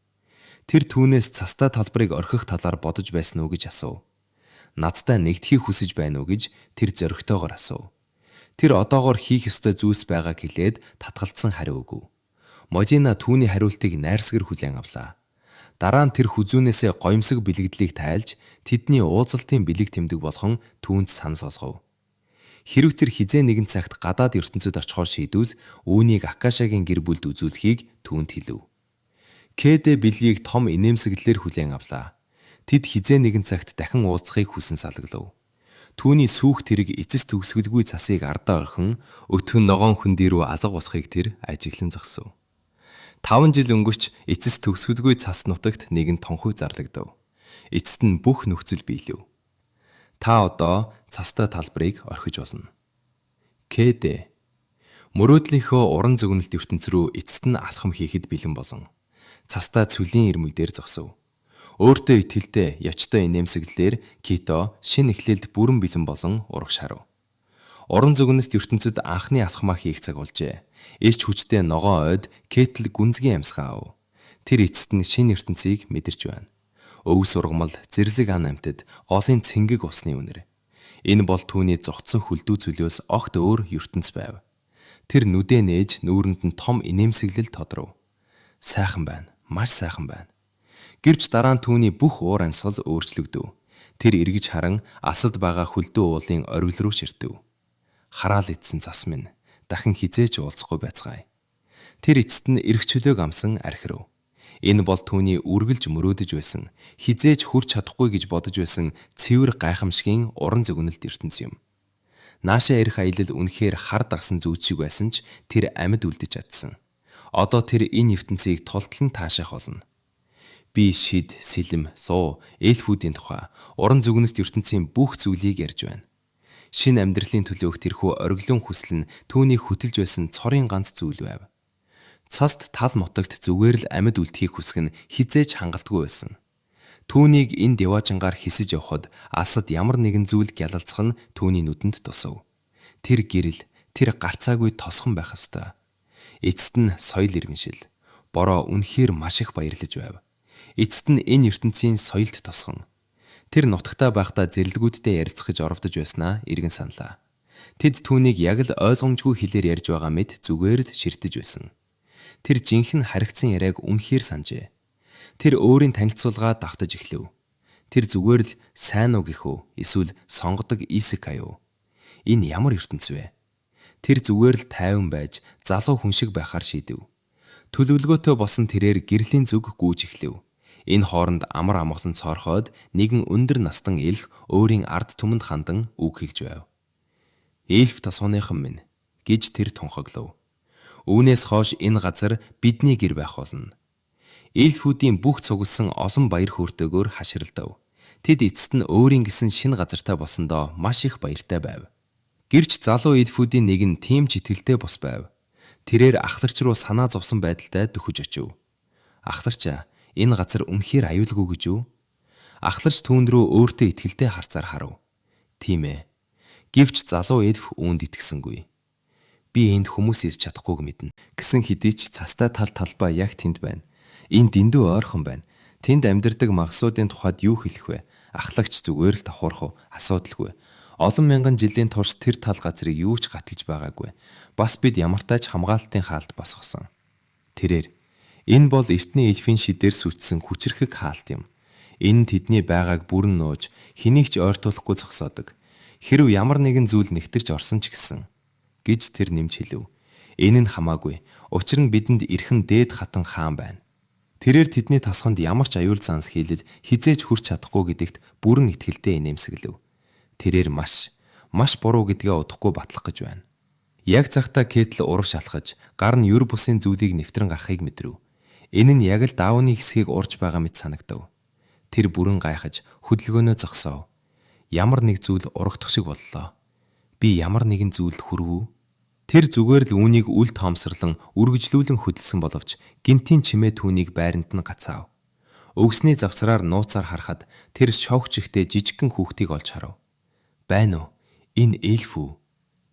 Тэр түүнээс цастай талбарыг орхих талаар бодож байсан уу гэж асуув. Надтай нэгдэхийг хүсэж байна уу гэж тэр зоригтойгоор асуув. Тэр одоогоор хийх ёстой зүйлс байгааг хэлээд татгалзсан хариу өгөв. Молина түүний хариултыг найрсгаар хүлээн авлаа. Дараа нь тэр хүзүүнээсээ гоёмсог бэлэгдлийг тайлж тэдний уулзалтын бэлэг тэмдэг болгон түүнд санал болгов. Хэрэв тэр хэзээ нэгэн цагт гадаад ертөнцөд очихоор шийдвэл үүнийг Акашагийн гэр бүлд үзүүлэхийг түүнд хэлэв. Кэдэ бэлгийг том инээмсэглэлээр хүлээн авлаа. Тэд хэзээ нэгэн цагт дахин уулзахыг хүсэн салгалав. Түүний сүүх тэрэг эцэс төгсгөлгүй цасыг ардаа орхин өтгөн ногоон хөндий рүү алга болохыг тэр ажиглан зогсов. 5 жил өнгөрч эцэс төгсгөлгүй цас нутагт нэгэн тунхаг зарлагдав. Эцэст нь бүх нөхцөл биелэв. Та одоо цастай талбарыг орхиж болно. Кэдэ мөрөөдлийнхөө уран зөгнөлт ертөнц рүү эцэст нь алхам хийхэд бэлэн болон цастай цүлийн ирмэг дээр зогсов. Өөртөө итгэлтэй, ёчтой инээмсэглэлээр Кито шинэ эхлэлд бүрэн бэлэн болон урагш харав. Уран зөгнөлт ертөнцөд анхны алхмаа хийх цаг болжээ. Эрч хүчтэй ногоон ойд Кетл гүнзгий амьсгаа ав. Тэр эцэст нь шинэ ертөнцийг мэдэрч байна. Өв сургамал, зэрлэг ан амьтад, голын цэнгэг усны үнэр. Энэ бол түүний зугтсан хөлдүү цөлөөс огт өөр ертөнц байв. Тэр нүдээ нээж нүүрэнд нь том инээмсэглэл тодров. Сайхан байна. Маш сайхан байна. Гэвч дараа нь түүний бүх уур амьсгал өөрчлөгдөв. Тэр эргэж харан асад байгаа хөлдөө уулын оргил руу ширтэв. Хараал идсэн цас минь дахин хэзээ ч уулзахгүй байцгаая. Тэр эцэст нь эрх чөлөөг амсан архи руу. Энэ бол түүний үргэлж мөрөөдөж байсан, хэзээ ч хүрч чадахгүй гэж бодож байсан цэвэр гайхамшигын уран зөгнөлт ертөнц юм. Наашаа ирэх аялал үнэхээр хар дагсан зүүд шиг байсан ч тэр амьд үлдэж чадсан. Одоо тэр энэ ертөнцийг тултал нь таашаах болно. Би шид, сэлэм, луу, эльфүүдийн тухай, уран зөгнөлт ертөнцийн бүх зүйлийг ярьж байна. Шинэ амьдралын төлөөх тэрхүү ориглон хүсэл нь түүнийг хөтөлж байсан цорын ганц зүйл байв. Цаст тал нутагт зүгээр л амьд үлдэхийг хүсэх нь хэзээ ч хангалтгүй байсан. Түүнийг энэ деваажингаар хэсэж явхад алсад ямар нэгэн зүйл гялалзах нь түүний нүдэнд тусав. Тэр гэрэл, тэр гарцаагүй тосхон байх ёстой. Эцэст нь соёл иргэншил. Бороо үнэхээр маш их баярлаж байв. Эцэст нь энэ ертөнцийн соёлт тосхон. Тэр нутагтаа байхдаа зэрлэгүүдтэй ярилцах гэж оролдож байснаа эргэн саналаа. Тэд түүнийг яг л ойлгомжгүй хэлээр ярьж байгаа мэт зүгээр л ширтэж байсан. Тэр жинхэнэ харигдсан яриаг үнэхээр санажээ. Тэр өөрийн танилцуулгаа давтаж эхлэв. Тэр зүгээр л сайн уу гэх үү эсвэл сонгодог исекай юу? Энэ ямар ертөнц вэ? Тэр зүгээр л тайван байж залуу хүн шиг байхаар шийдэв. Төлөвлөгөөтэй болсон тэрээр гэрлийн зүг гүйж эхлэв. Энэ хооронд амар амгалан цоорхойд нэгэн өндөр настан эльф өөрийн ард түмэнд хандан үг хэлж байв. "Эльф тосгоныхон минь" гэж тэр тунхаглав. "Үүнээс хойш энэ газар бидний гэр байх болно." Эльфүүдийн бүх цугласан олон баяр хөөртэйгээр хаширалдав. Тэд эцэст нь өөрийн гэсэн шинэ газартай болсондоо маш их баяртай байв. Гэвч залуу эльфүүдийн нэг нь тийм ч итгэлтэй бос байв. Тэрээр ахларч руу санаа зовсон байдалтай дөхөж очив. "Ахларчаа, энэ газар үнэхээр аюулгүй гэж үү?" Ахларч түүн рүү өөртөө итгэлтэй харцаар харав. "Тийм ээ." Гэвч залуу эльф үүнд итгэсэнгүй. Би энд хүмүүс ирж чадахгүйг мэднэ. Гэсэн хэдий ч цастай тал талбай яг тэнд байна. Энэ дэндүү ойрхон байна. Тэнд амьдардаг магасуудын тухайд юу хэлэх вэ? Ахлагч зүгээр л давхуурах уу? Асуудалгүй. Олон мянган жилийн турш тэр тал газрыг юу ч гатгаж байгаагүй. Бас бид ямартай ч хамгаалалтын хаалт босгосон. Тэрээр энэ бол эртний эльфийн шидээр сүйтсэн хүчирхэг хаалт юм. Энэ нь тэдний байгааг бүрэн нууж, хэнийг ч ойртуулахгүй зогсоодог. Хэрэв ямар нэгэн зүйл нэгтэрч орсон ч гэсэн гэж тэр нэмж хэлэв. Энэ нь хамаагүй. Учир нь бидэнд эрхэм дээд хатан хаан байна. Тэрээр тэдний тосгонд ямар ч аюул заналхийлэл хэзээ ч хүрч чадахгүй гэдэгт бүрэн итгэлтэй инээмсэглэв. Тэрээр маш, маш буруу гэдгээ удахгүй батлах гэж байна. Яг цагтаа Кетл урагш алхаж, гар нь юр бусын зүйлийг нэвтрэн гарахыг мэдрэв. Энэ нь яг л даавны хэсгийг урж байгаа мэт санагдав. Тэр бүрэн гайхаж хөдөлгөөнөө зогсоов. Ямар нэг зүйл урагдах шиг боллоо. Би ямар нэгэн зүйлд хүрв үү? Тэр зүгээр л үүнийг үл тоомсорлон үргэжлүүлэн хөдөлсөн боловч гэнэтийн чимээ түүнийг байранд нь гацаав. Өвгсний завсраар нууцаар харахад тэр шовх чихтэй жижигхэн хүүхдийг олж харав. Байна уу? Энэ эльф үү?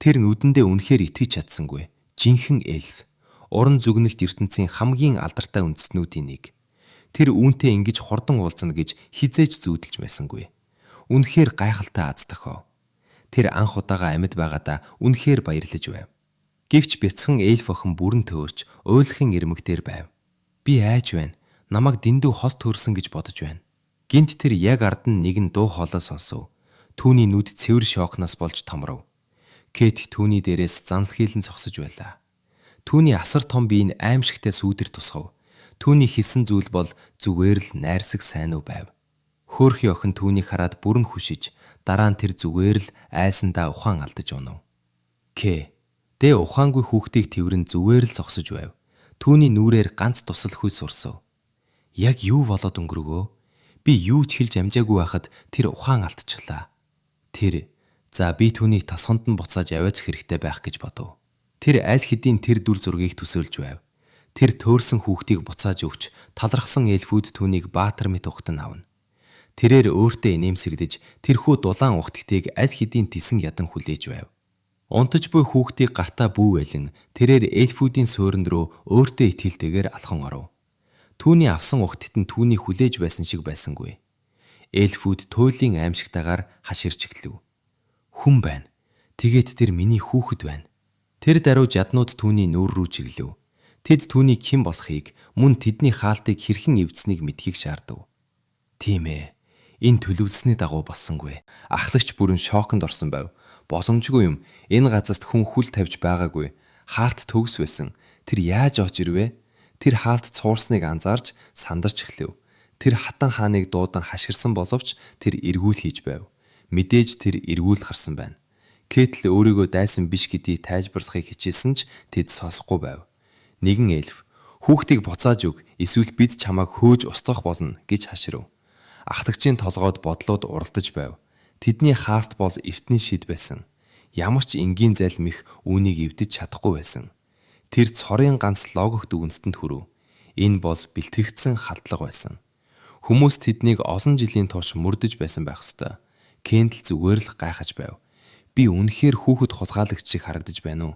Тэр нүдэндээ үнэхээр итгэж чадсангүй. Жинхэнэ эльф. Уран зүгнэгт ертөнцийн хамгийн алдартай үндэстнүүдийн нэг. Тэр үүнтэй ингэж хурдан уулзна гэж хэзээ ч зүүдэлж байсангүй. Үнэхээр гайхалтай аз тохиов. Тэр анх удаага амьд байгаадаа үнэхээр баярлаж байв. Гэвч бяцхан эльф охин бүрэн төөрч уйлахын ирмэг дээр байв. Би айж байна. Намайг дэндүү хос төрсөн гэж бодож байна. Гэнэт тэр яг ард нь нэгэн дуу хоолой сонсов. Түүний нүд цэвэр шокноос болж томров. Кэт түүний дээрээс занлахийлэн зогсож байлаа. Түүний асар том бие нь аймшигтай сүүдэр тусгав. Түүний хэлсэн зүйл бол зүгээр л найрсаг сайн уу байв. Хөөрхий охин түүнийг хараад бүрэн хөшиж, дараа нь тэр зүгээр л айсандаа ухаан алдаж унав. К. Дэ ухаангүй хүүхдийг тэврэн зүгээр л зогсож байв. Түүний нүүрээр ганц дусал хөл сурсав. Яг юу болоод өнгөрөвөө? Би юу ч хэлж амжаагүй байхад тэр ухаан алдчихлаа. Тэр за би түүнийг тосгонд нь буцааж аваачих хэрэгтэй байх гэж бодов. Тэр аль хэдийн тэр дүр зургийг төсөөлж байв. Тэр төөрсөн хүүхдийг буцааж өгч талархсан эльфүүд түүнийг баатар мэт ухтан авна. Тэрээр өөртөө инээмсэглэж тэрхүү дулаан угтагтыг аль хэдийн тесэн ядан хүлээж байв. Унтаж буй хүүхдийг гартаа бүү байлан тэрээр эльфүүдийн суурин рүү өөртөө итгэлтэйгээр алхан оров. Түүний авсан угтад нь түүний хүлээж байсан шиг байсангүй. Эльфүүд туйлын аймшигтайгаар хашгирч эхлэв. Хүн байна. Тэгээд тэр миний хүүхэд байна. Тэр даруй жаднууд түүний нүүр рүү чиглэв. Тэд түүнийг хэн болохыг, мөн тэдний хаалтыг хэрхэн эвдсэнийг мэдэхийг шаардав. Тийм ээ. Энэ төлөвлөсний дагуу болсонгүй. Ахлагч бүрэн шоконд орсон байв. Боломжгүй юм. Энэ газарт хүн хүл тавьж байгаагүй. Хаалт төгс байсан. Тэр яаж оож ирвэ? Тэр хаалт цуурсныг анзаарч сандарч эхлэв. Тэр хатан хааныг дуудан хашгирсан боловч тэр эргүүл хийж байв. Мэдээж тэр эргүүл гарсан байна. Кетл өөрийгөө дайсан биш гэдгийг тайлбарлахыг хичээсэн ч тэд сонсохгүй байв. Нэгэн эльф хүүхдийг буцааж өг эсвэл бид чамайг хөөж устгах болно гэж хаширв. Ахлагчийн толгойд бодлууд уралдаж байв. Тэдний хаалт бол эртний шид байсан. Ямар ч энгийн залмих үүнийг эвдэж чадахгүй байсан. Тэр цорын ганц логик дүгнэлтэнд хүрв. Энэ бол бэлтгэгдсэн халдлага байсан. Хүмүүс тэднийг олон жилийн турш мөрдөж байсан байх ёстой. Кендл зүгээр л гайхаж байв. Би үнэхээр хүүхэд хулгайлагч шиг харагдаж байна уу?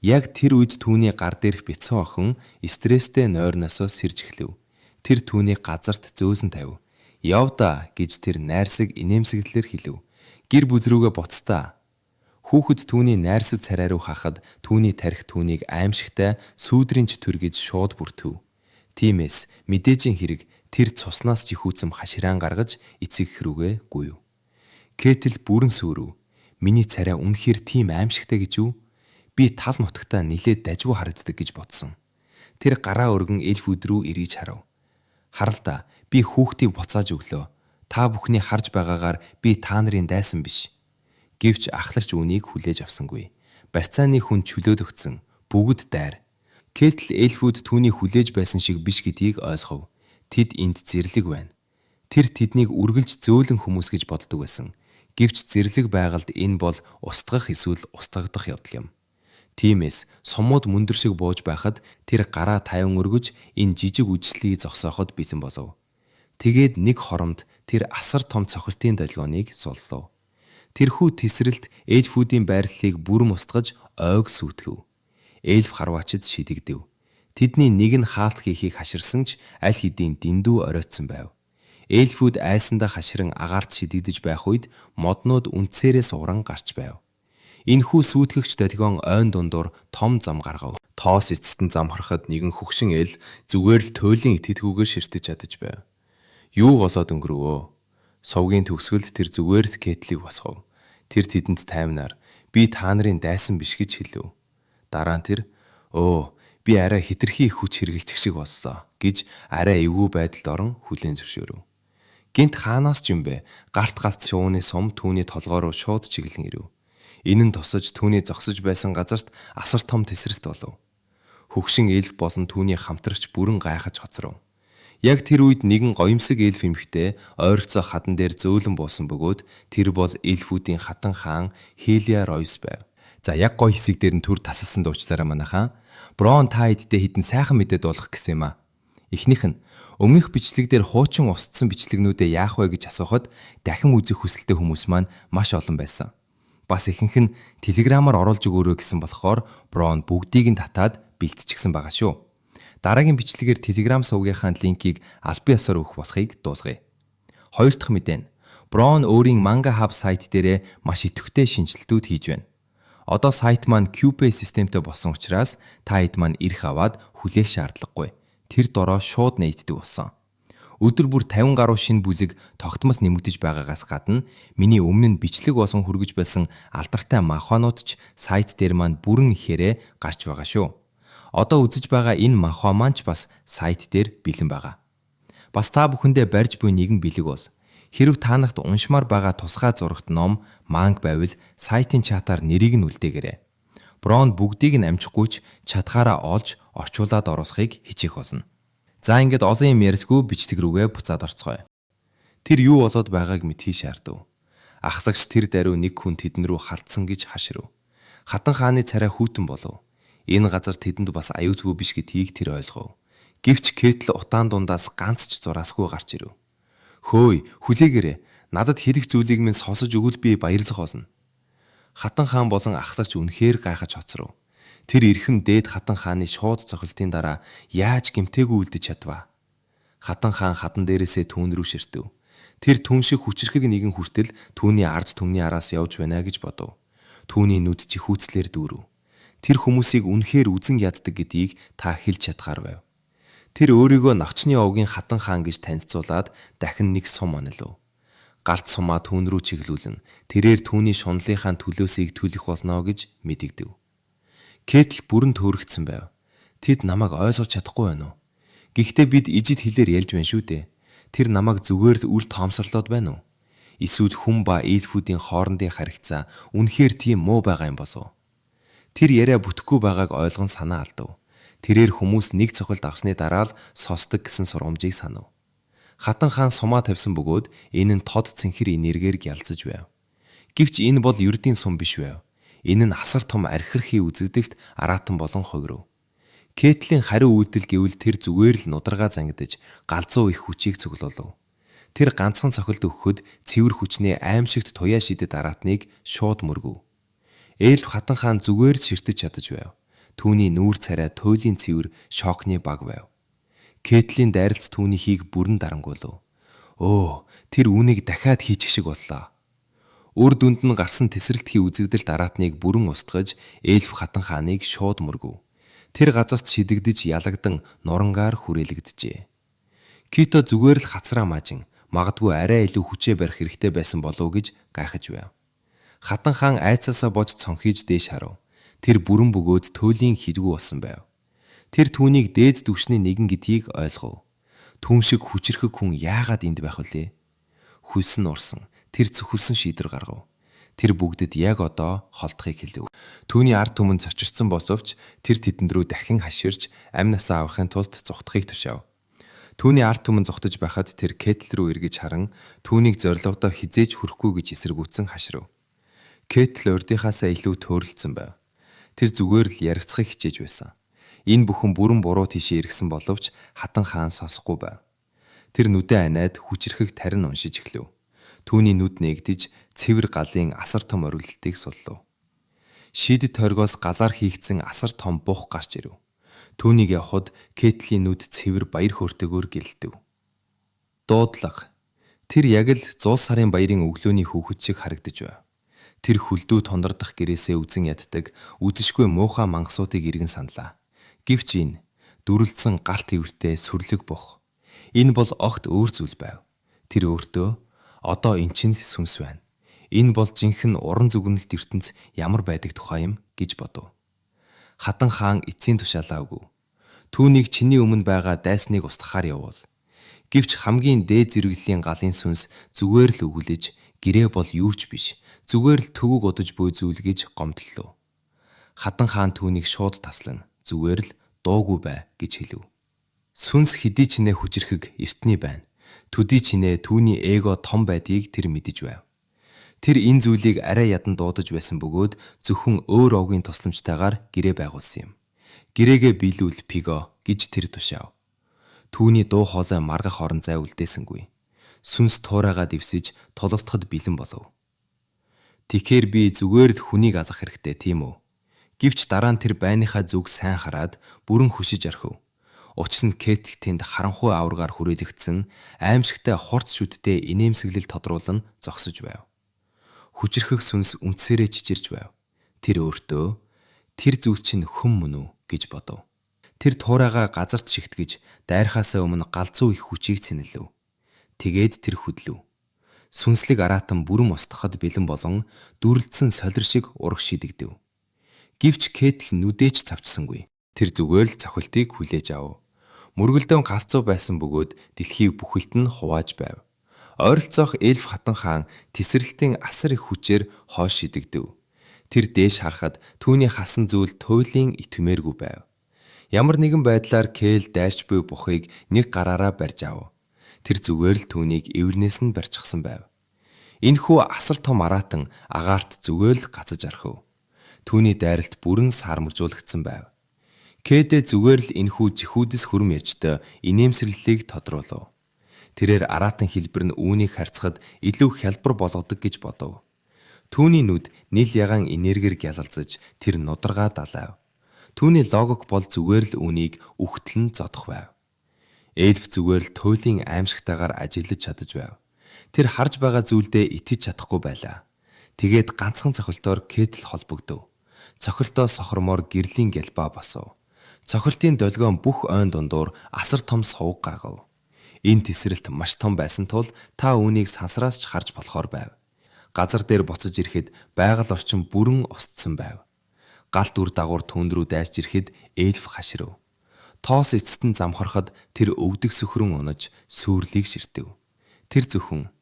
Яг тэр үед түүний гар дээрх бяцхан охин стресстэй нойрноосоо сэрж эхлэв. Тэр түүнийг газарт зөөсөн тавив. "Яв даа" гэж тэр найрсаг инээмсэглэлээр хэлэв. "Гэр бүл рүүгээ буцдаа." Хүүхэд түүний найрсаг царай руу хахад түүний тархи түүнийг аймшигтай сүүдрийн чөтгөр гэж шууд бүртгэв. Тиймээс мэдээжийн хэрэг тэр цуснаас жихүүцэм хаширaan гаргаж эцэг эх рүүгээ гүйв. Кетл бүрэн сүйрэв. Миний царай үнэхээр тийм аймшигтай гэж юу? Би тал нутагтаа нилээд дажгүй харагддаг гэж бодсон. Тэр гараа өргөн эльфүүд рүү эргэж харав. Харал даа, би хүүхдийг буцааж өглөө. Та бүхний харж байгаагаар би та нарын дайсан биш. Гэвч ахлагч үүнийг хүлээж авсангүй. Барьцааны хүн чөлөөлөгдсөн. Бүгд дайр. Кетл эльфүүд түүний хүлээж байсан шиг биш гэдгийг ойлгов. Тэд энд зэрлэг байна. Тэр тэднийг үргэлж зөөлөн хүмүүс гэж боддог байсан. Гэвч зэрлэг байгальд энэ бол устгах эсвэл устгагдах явдал юм. Тиймээс сумууд мөндөр шиг бууж байхад тэр гараа 50 өргөж энэ жижиг үдшилтийг зогсооход бэлэн болов. Тэгээд нэг хоромд тэр асар том цохилтын долгионыг суллав. Тэрхүү тесрэлт эльфүүдийн байрлалыг бүрэн устгаж ойг сүйтгэв. эльф харваачид шидэгдэв. Тэдний нэг нь хаалт хийхийг хаширсан ч аль хэдийн дэндүү оройтсон байв. Эльфүүд айсандаа хаширан агаарт шидэгдэж байх үед моднууд үндсээрээ сууран гарч байв. Энэхүү сүйтгэгч долгион ойн дундуур том зам гаргав. Тоос эцэст нь зам харахад нэгэн хөгшин эл зүгээр л туйлын итгэдэггүйгээр ширтэж чадаж байв. Юу болоод өнгөрөвөө? Сувгийн төгсгөлд тэр зүгээр л Кэтлийг босгов. Тэр тэдэнд таймнаар би та нарын дайсан биш гэж хэлэв. Дараа нь тэр өө би арай хэтэрхий их хүч хэрэглэчих шиг боллоо гэж арай эвгүй байдалд орон хүлээн зөвшөөрөв. Гэнэт хаанаас ч юм бэ гарт галт шувууны сум түүний толгой руу шууд чиглэн ирэв. Энэ нь тусаж түүний зогсож байсан газарт асар том тэсрэлт болов. Хөгшин эльф болон түүний хамтрагч бүрэн гайхаж хоцров. Яг тэр үед нэгэн гоёмсог эльф эмэгтэй ойролцоо хадан дээр зөөлөн буусан бөгөөд тэр бол эльфүүдийн хатан хаан Хелиа Ройс байв. За яг гоё хэсэг дээр нь түр тасалсан дуучлаарай манайхаа. Брон та хэдтэй хэдэн сайхан мэдээ дуулгах гэсэн юм аа. Эхнийх нь өмнөх бичлэг дээр хуучин устсан бичлэгнүүдээ яах вэ гэж асуухад дахин үзэх хүсэлтэй хүмүүс маань маш олон байсан. Бас ихэнх нь Telegram-аар оруулж өгөөрэй гэсэн болохоор Брон бүгдийг нь татаад бэлтчихсэн байгаа шүү. Дараагийн бичлэгээр Telegram сувгийнхаа линкийг албан ёсоор өгөх болохыг дуулгая. Хоёр дахь мэдээ нь Брон өөрийн Manga Hub сайт дээрээ маш идэвхтэй шинэчлэлтүүд хийж байна. Одоо сайт маань QPay системтэй болсон учраас та хэд маань эрх аваад хүлээх шаардлагагүй. Тэр дороо шууд нээгддэг болсон. Өдөр бүр 50 гаруй шинэ бүлэг тогтмол нэмэгдэж байгаагаас гадна миний өмнө нь бичлэг болгон хүргэж байсан алдартай манхванууд ч сайт дээр маань бүрэн ихээрээ гарч байгаа шүү. Одоо үзэж байгаа энэ манхва маань ч бас сайт дээр бэлэн байгаа. Бас та бүхэндээ барьж буй нэгэн бэлэг бол хэрв та нарт уншмаар байгаа тусгай зурагт ном, манга байвал сайтын чатаар нэрийг нь үлдээгээрэй. Брон бүгдийг нь амжихгүй ч чадхаараа олж орчуулаад оруулахыг хичээх болно. За ингээд олон юм ярилгүй бичлэг рүүгээ буцаад орцгоё. Тэр юу болоод байгааг мэдэхийг шаардав. Ахлагч тэр даруй нэг хүн тэдэн рүү халдсан гэж хашрав. Хатан хааны царай хүйтэн болов. Энэ газар тэдэнд бас аюулгүй биш гэдгийг тэр ойлгов. Гэвч Кэтл утаан дундаас ганц ч зураасгүй гарч ирэв. Хөөе, хүлээгээрэй. Надад хэлэх зүйлийг минь сонсож өгвөл би баярлах болно. Хатан хаан болон ахлагч үнэхээр гайхаж хоцров. Тэр эрхэм дээд хатан хааны шууд цохилтын дараа яаж гэмтээгүй үлдэж чадваа? Хатан хаан хадан дээрээсээ түүн рүү ширтэв. Тэр түн шиг хүчирхэг нэгэн хүртэл түүний ард түмний араас явж байна гэж бодов. Түүний нүд чихүүцлээр дүүрэв. Тэр хүмүүсийг үнэхээр үзэн яддаг гэдгийг та хэлж чадахаар байв. Тэр өөрийгөө Навчны овгийн хатан хаан гэж танилцуулаад дахин нэг сум онилов. Гарт сумаа түүн рүү чиглүүлэн тэрээр түүний шунлынхаа төлөөсийг төлөх болно гэж мэдэгдэв. Кэтл бүрэн төөрөгдсөн байв. Тэд намайг ойлгож чадахгүй байна уу? Гэхдээ бид ижид хэлээр ярьж байна шүү дээ. Тэр намайг зүгээр л үл тоомсорлоод байна уу? Эсвэл хүн ба эльфүүдийн хоорондын харигцаа үнэхээр тийм муу байгаа юм болов уу? Тэр яриа бүтэхгүй байгааг ойлгон санаа алдав. Тэрээр хүмүүс нэг цохилт авсны дараа л сонсдог гэсэн сургамжийг санав. Хатан хаан сумаа тавьсан бөгөөд энэ нь тод цэнхэр энергиэр гялзаж байв. Гэвч энэ бол ердийн сум биш байв. Энэ нь асар том архирхий үзэгдэгт араатан болон хувирав. Кэтлийн хариу үйлдэл гэвэл тэр зүгээр л нударгаа зангидаж галзуу их хүчийг цуглуулав. Тэр ганцхан цохилт өгөхөд цэвэр хүчний аймшигт туяа шидэд араатныг шууд мөргөв. Эльф хатан хаан зүгээр л ширтэж чадаж байв. Түүний нүүр царай туйлын цэвэр шокны баг байв. Кэтлийн дайралт түүний хийг бүрэн дарангуйлав. Өө, тэр үүнийг дахиад хийчих шиг боллоо. Үр дүнд нь гарсан тэсрэлтхий үзэгдэлд араатныг бүрэн устгаж, эльф хатан хааныг шууд мөргөв. Тэр газарт шидэгдэж ялагдан нурангаар хүрээлэгджээ. Кито зүгээр л хацраа маажин магадгүй арай илүү хүчээ барих хэрэгтэй байсан болов уу гэж гайхаж байв. Хатан хаан айцаасаа бож цонхийж дээш харав. Тэр бүрэн бөгөөд туйлын хизгүй болсон байв. Тэр түүнийг дээд түвшний нэгэн гэдгийг ойлгов. Түн шиг хүчирхэг хүн яагаад энд байх вүлээ? Хөлс нь урсан. Тэр цөхөрсөн шийдвэр гаргав. Тэр бүгдэд яг одоо холдохыг хэлэв. Түүний ард түмэн цочирдсан боловч тэр тэдэнд рүү дахин хаширч амь насаа аврахын тулд зугтахыг тушаав. Түүний ард түмэн зугтаж байхад тэр Кэтл рүү эргэж харан түүнийг зорилгодоо хэзээ ч хүрэхгүй гэж эсэргүүцсэн хашрав. Кэтл урдынхаасаа илүү төөрөлдсөн байв. Тэр зүгээр л ярилцахыг хичээж байсан. Энэ бүхэн бүрэн буруу тийшээ эргэсэн боловч хатан хаан сонсохгүй байв. Тэр нүдээ аниад хүчирхэг тарин уншиж эхлэв. Түүний нүд нээгдэж цэвэр галын асар том оргилтыг суллав. Шидэт тойргоос галаар хийгдсэн асар том бух гарч ирэв. Түүнийг явахад Кэтлийн нүд цэвэр баяр хөөртэйгээр гэрэлтэв. Дуудлага. Тэр яг л зул сарын баярын өглөөний хүүхэд шиг харагдаж байв. Тэр хөлдөө тундардах гэрээсээ үзэн яддаг үзэшгүй муухай мангасуудыг эргэн саналаа. Гэвч энэ дүрэлзсэн галт тэвэртэй сүрлэг бух. Энэ бол огт өөр зүйл байв. Тэр өөртөө одоо эн чинь л сүнс байна. Энэ бол жинхэнэ уран дүгнэлт ертөнц ямар байдаг тухай юм гэж бодов. Хатан хаан эцсийн тушаалаа өгөв. Түүнийг чиний өмнө байгаа дайсныг устгахаар явуул. Гэвч хамгийн дээд зэрэглэлийн галын сүнс зүгээр л өгүүлэж гэрээ бол юу ч биш зүгээр л төвөг удаж буй зүйл гэж гомдлоо. Хатан хаан түүнийг шууд таслан зүгээр л дуугүй бай гэж хэлэв. Сүнс хэдий ч нэ хүчирхэг эртний байна. Төдий ч нэ түүний эго том байдгийг тэр мэдэж байв. Тэр энэ зүйлийг арай ядан дуудаж байсан бөгөөд зөвхөн өөр овгийн тусламжтайгаар гэрээ байгуулсан юм. Гэрээгээ биелүүл Пиго гэж тэр тушаав. Түүний дуу хоолой маргах орон зай үлдээсэнгүй. Сүнс туурайгаа дэвсэж тулалдахад бэлэн болов. Тэгэхээр би зүгээр л хүнийг алгах хэрэгтэй тийм үү? Гэвч дараа нь тэр байныхаа зүг сайн хараад бүрэн хөшиж орхив. Учир нь Кэтл тэнд харанхуй аваргаар хүрээлэгдсэн аймшигтай хурц шүдтэй инээмсэглэл тодруулан зогсож байв. Хүчирхэг сүнс үндсээрээ чичирч байв. Тэр өөртөө тэр зүйл чинь хүн мөн үү гэж бодов. Тэр туурайгаа газарт шигтгэж дайрхаасаа өмнө галзуу их хүчийг цэнэлв. Тэгээд тэр хөдлөв. Сүнслэг араатан бүрэн устгахад бэлэн болон дүрэлзсэн солир шиг урагш шидэгдэв. Гэвч Кэтл нүдээ ч цавчсангүй. Тэр зүгээр л цохилтыг хүлээж авав. Мөргөлдөөн галзуу байсан бөгөөд дэлхийг бүхэлд нь хувааж байв. Ойролцоох эльф хатан хаан тэсрэлтийн асар их хүчээр хойш шидэгдэв. Тэр дээш харахад түүний хасан зүйл туйлын итгэмээргүй байв. Ямар нэгэн байдлаар Кэл дайрч буй бухыг нэг гараараа барьж авав. Тэр зүгээр л түүнийг эвэрнээс нь барьчихсан байв. Энэхүү асар том араатан агаарт зүгээр л гацаж орхив. Түүний дайралт бүрэн саармагжуулагдсан байв. Кэдэ зүгээр л энэхүү жихүүдэс хүрм яжтой инээмсэглэлийг тодруулав. Тэрээр араатан хэлбэр нь үүнийг харьцахад илүү хялбар болгодог гэж бодов. Түүний нүд нил ягаан энергиэр гялалзаж тэр нударгаа далайв. Түүний логик бол зүгээр л үүнийг үхтэл нь зодох байв. Эльф зүгээр л туйлын аймшигтайгаар ажиллаж чадаж байв. Тэр харж байгаа зүйлдээ итгэж чадахгүй байлаа. Тэгээд ганцхан цохилтоор Кэтл холбогдов. Цохилтоо сохормоор гэрлийн гялбаа басав. Цохилтын долгион бүх ойн дундуур асар том сувг гагав. Энэ тесрэлт маш том байсан тул та үүнийг сансраас ч харж болохоор байв. Газар дээр буцаж ирэхэд байгаль орчин бүрэн устсан байв. Галт үр дагавар түүнд рүү дайрч ирэхэд эльф хаширав. Тоос эцэст нь замхархад тэр өвдөг сөхрөн унаж сүрлийг ширтэв. Тэр зөвхөн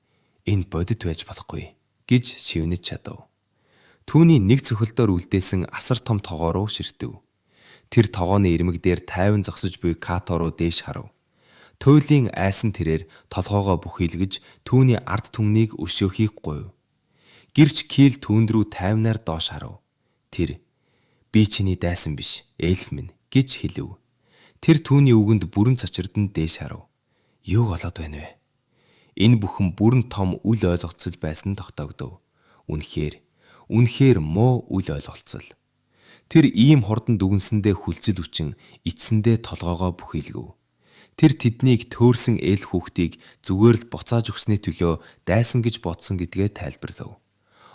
энэ бодит байж болохгүй гэж шивнэж чадав. Түүний нэг цохилдоор үлдээсэн асар том тогоо руу ширтэв. Тэр тогооны ирмэг дээр тайван зогсож буй Като руу дээш харав. Туйлын айсан тэрээр толгоогоо бүхийлгэж түүний ард түмнийг өшөөхийг гуйв. Гэвч Кил түүнд рүү тайвнаар доош харав. Тэр би чиний дайсан биш, эльф минь гэж хэлэв. Тэр түүний үгэнд бүрэн цочирдон дээш харав. Юу болоод байна вэ? Энэ бүхэн бүрэн том үл ойлголцол байсан нь тогтоогдов. Үнэхээр, үнэхээр муу үл ойлголцол. Тэр ийм хурдан дүгнсэндээ хүлцэл өчөн эцсэндээ толгоогоо бүхийлгэв. Тэр тэднийг төөрсөн эл хүүхдийг зүгээр л буцааж өгсөний төлөө дайсан гэж бодсон гэдгээ тайлбарлав.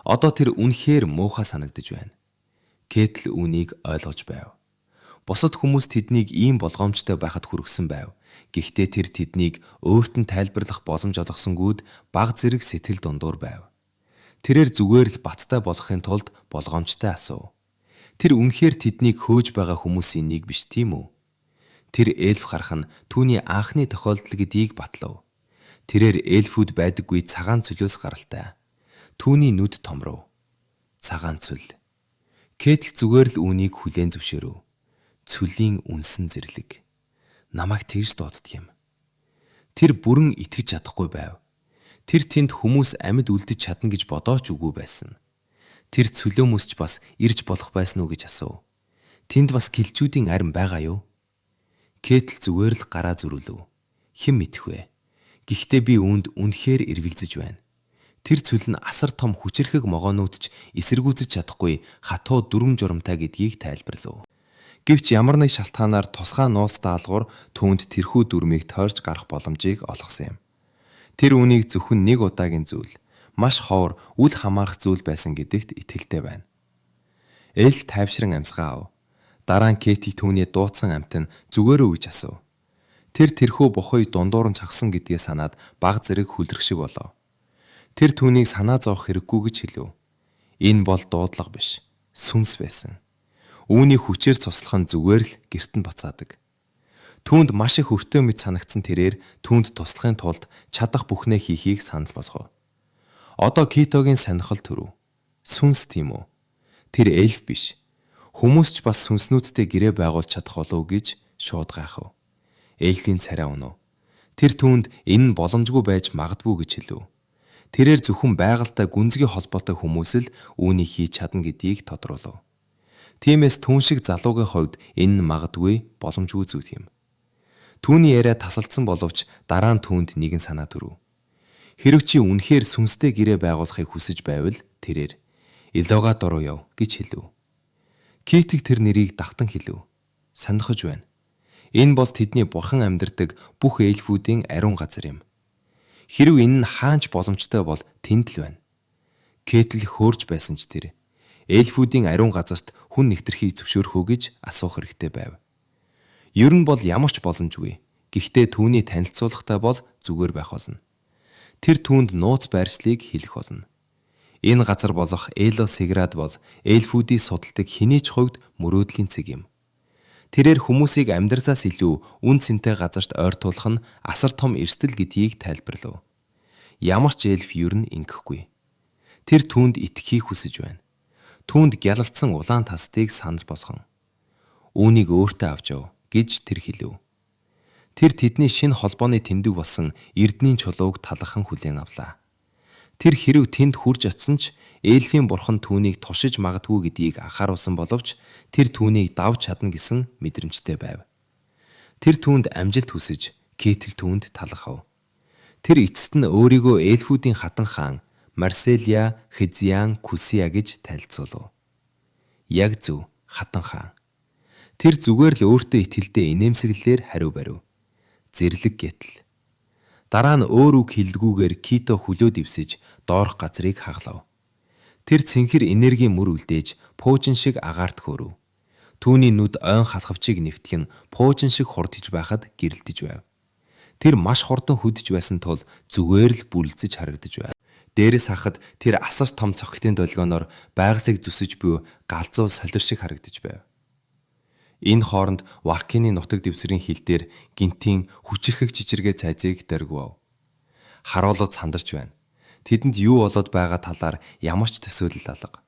Одоо тэр үнэхээр муухай санагдаж байна. Кэтл үүнийг ойлгож байв. Бусад хүмүүс тэднийг ийм болгоомжтой байхад хүргэсэн байв. Гэхдээ тэр тэднийг өөрт нь тайлбарлах боломж олгосонгүүд бага зэрэг сэтгэл дундуур байв. Тэрээр зүгээр л баттай болохын тулд болгоомжтой асуув. Тэр үнэхээр тэднийг хөөж байгаа хүмүүсийн нэг биш тийм үү? Тэр эльф харах нь түүний анхны тохиолдол гэдгийг батлав. Тэрээр эльфүүд байдаггүй цагаан цөлөөс гаралтай. Түүний нүд томров. Цагаан цөл. Кэтл зүгээр л үүнийг хүлээн зөвшөөрөв. Цөлийн үнсэн зэрлэг. Намайг тэгж дууддаг юм. Тэр бүрэн итгэж чадахгүй байв. Тэр тэнд хүмүүс амьд үлдэж чадна гэж бодооч үгүй байсан. Тэр цөлөөмөсч бас ирж болох байсан уу гэж асуув. Тэнд бас килчүүдийн арми байгаа юу? Кэтл зүгээр л гараа зөрүүлв. Хэн мэдэх вэ? Гэхдээ би үүнд үнэхээр эргэлзэж байна. Тэр цөл нь асар том хүчирхэг могоонууд ч эсэргүүцэж чадахгүй хатуу дүрэм журамтай гэдгийг тайлбарлав. Гэвч ямар нэг шалтгаанаар тусгай нууц даалгавар түүнд тэрхүү дүрмийг тойрч гарах боломжийг олгосон юм. Тэр үүнийг зөвхөн нэг удаагийн зүйл, маш ховор үл хамаарах зүйл байсан гэдэгт итгэлтэй байна. Эльф тайвшран амьсгаа ав. Дараа нь Кэти түүний дуудсан амьтан зүгээр үү гэж асуув. Тэр тэрхүү бухыг дундуур нь цогсон гэдгээ санаад бага зэрэг хүлрэх шиг болов. Тэр түүнийг санаа зовох хэрэггүй гэж хэлэв. Энэ бол дуудлага биш, сүнс байсан. Үүний хүчээр цуслах нь зүгээр л гэрт нь буцаадаг. Түүнд маш их өртөө мэт санагдсан тэрээр түүнд туслахын тулд чадах бүхнээ хийхийг санал болгов. Одоо Китогийн сонирхол төрөв. Сүнс тийм үү? Тэр эльф биш. Хүмүүс ч бас сүнснүүдтэй гэрээ байгуулж чадах болов уу гэж шууд гайхав. Эльфийн царай унав. Тэр түүнд энэ нь боломжгүй байж магадгүй гэж хэлэв. Тэрээр зөвхөн байгальтай гүнзгий холбоотой хүмүүс л үүнийг хийж чадна гэдгийг тодруулав. Тиймээс түүн шиг залуугийн хувьд энэ нь магадгүй боломжгүй зүйл юм. Түүний яриа тасалдсан боловч дараа нь түүнд нэгэн санаа төрөв. Хэрэв чи үнэхээр сүнстэй гэрээ байгуулахыг хүсэж байвал тэрээр Элогадо руу яв гэж хэлэв. Китэг тэр нэрийг давтан хэлэв. Сонирхож байна. Энэ бол тэдний бурхан амьдардаг бүх эльфүүдийн ариун газар юм. Хэрэв энэ нь хаана ч боломжтой бол тэнд л байна. Кетл хөөрж байсан ч тэр эльфүүдийн ариун газарт хүн нэвтрэхийг зөвшөөрөх үү гэж асуух хэрэгтэй байв. Ер нь бол ямар ч боломжгүй. Гэхдээ түүний танилцуулгатай бол зүгээр байх болно. Тэр түүнд нууц байршлыг хэлэх болно. Энэ газар болох Эло Сеград бол эльфүүдийг судалдаг хэний ч хувьд мөрөөдлийн цэг юм. Тэрээр хүмүүсийг амьдралаас илүү үнэ цэнтэй газарт ойртуулах нь асар том эрсдэл гэдгийг тайлбарлав. Ямар ч эльф ер нь ингэхгүй. Тэр түүнд итгэхийг хүсэж байна. Түүнд гялалдсан улаан тастыг санал болгон. Үүнийг өөртөө авч яв гэж тэр хэлэв. Тэр тэдний шинэ холбооны тэмдэг болсон эрдэнийн чулууг талархан хүлээн авлаа. Тэр хэрэв тэнд хүрж очсон ч эльфийн бурхан түүнийг туршиж магадгүй гэдгийг анхааруулсан боловч тэр түүнийг давж чадна гэсэн мэдрэмжтэй байв. Тэр түүнд амжилт хүсэж, Кетл түүнд талархав. Тэр эцэст нь өөрийгөө эльфүүдийн хатан хаан Марселия Хезиан Кусия гэж танилцуулав. Яг зөв, хатан хаан. Тэр зүгээр л өөртөө итгэлтэй инээмсэглэлээр хариу барив. Зэрлэг Кетл. Дараа нь өөр үг хэлэлгүйгээр Кито хөлөө дэвсэж доорх газрыг хаглав. Тэр цэнхэр энергийн мөр үлдээж пуужин шиг агаарт хөөрөв. Түүний нүд ойн халхавчийг нэвтлэн пуужин шиг хурд хийж байхад гэрэлтэж байв. Тэр маш хурдан хөдөж байсан тул зүгээр л бүрлзэж харагдаж байв. Дээрээс харахад тэр асар том цогтын долгионоор байгалыг зүсэж буй галзуу солир шиг харагдаж байв. Энэ хооронд Варкины нутаг дэвсгэрийн хил дээр гэнэтийн хүчирхэг чичиргээ цайзыг дөргивв. Харуулууд сандарч байна. Тэдэнд юу болоод байгаа талаар ямар ч төсөөлөл алга.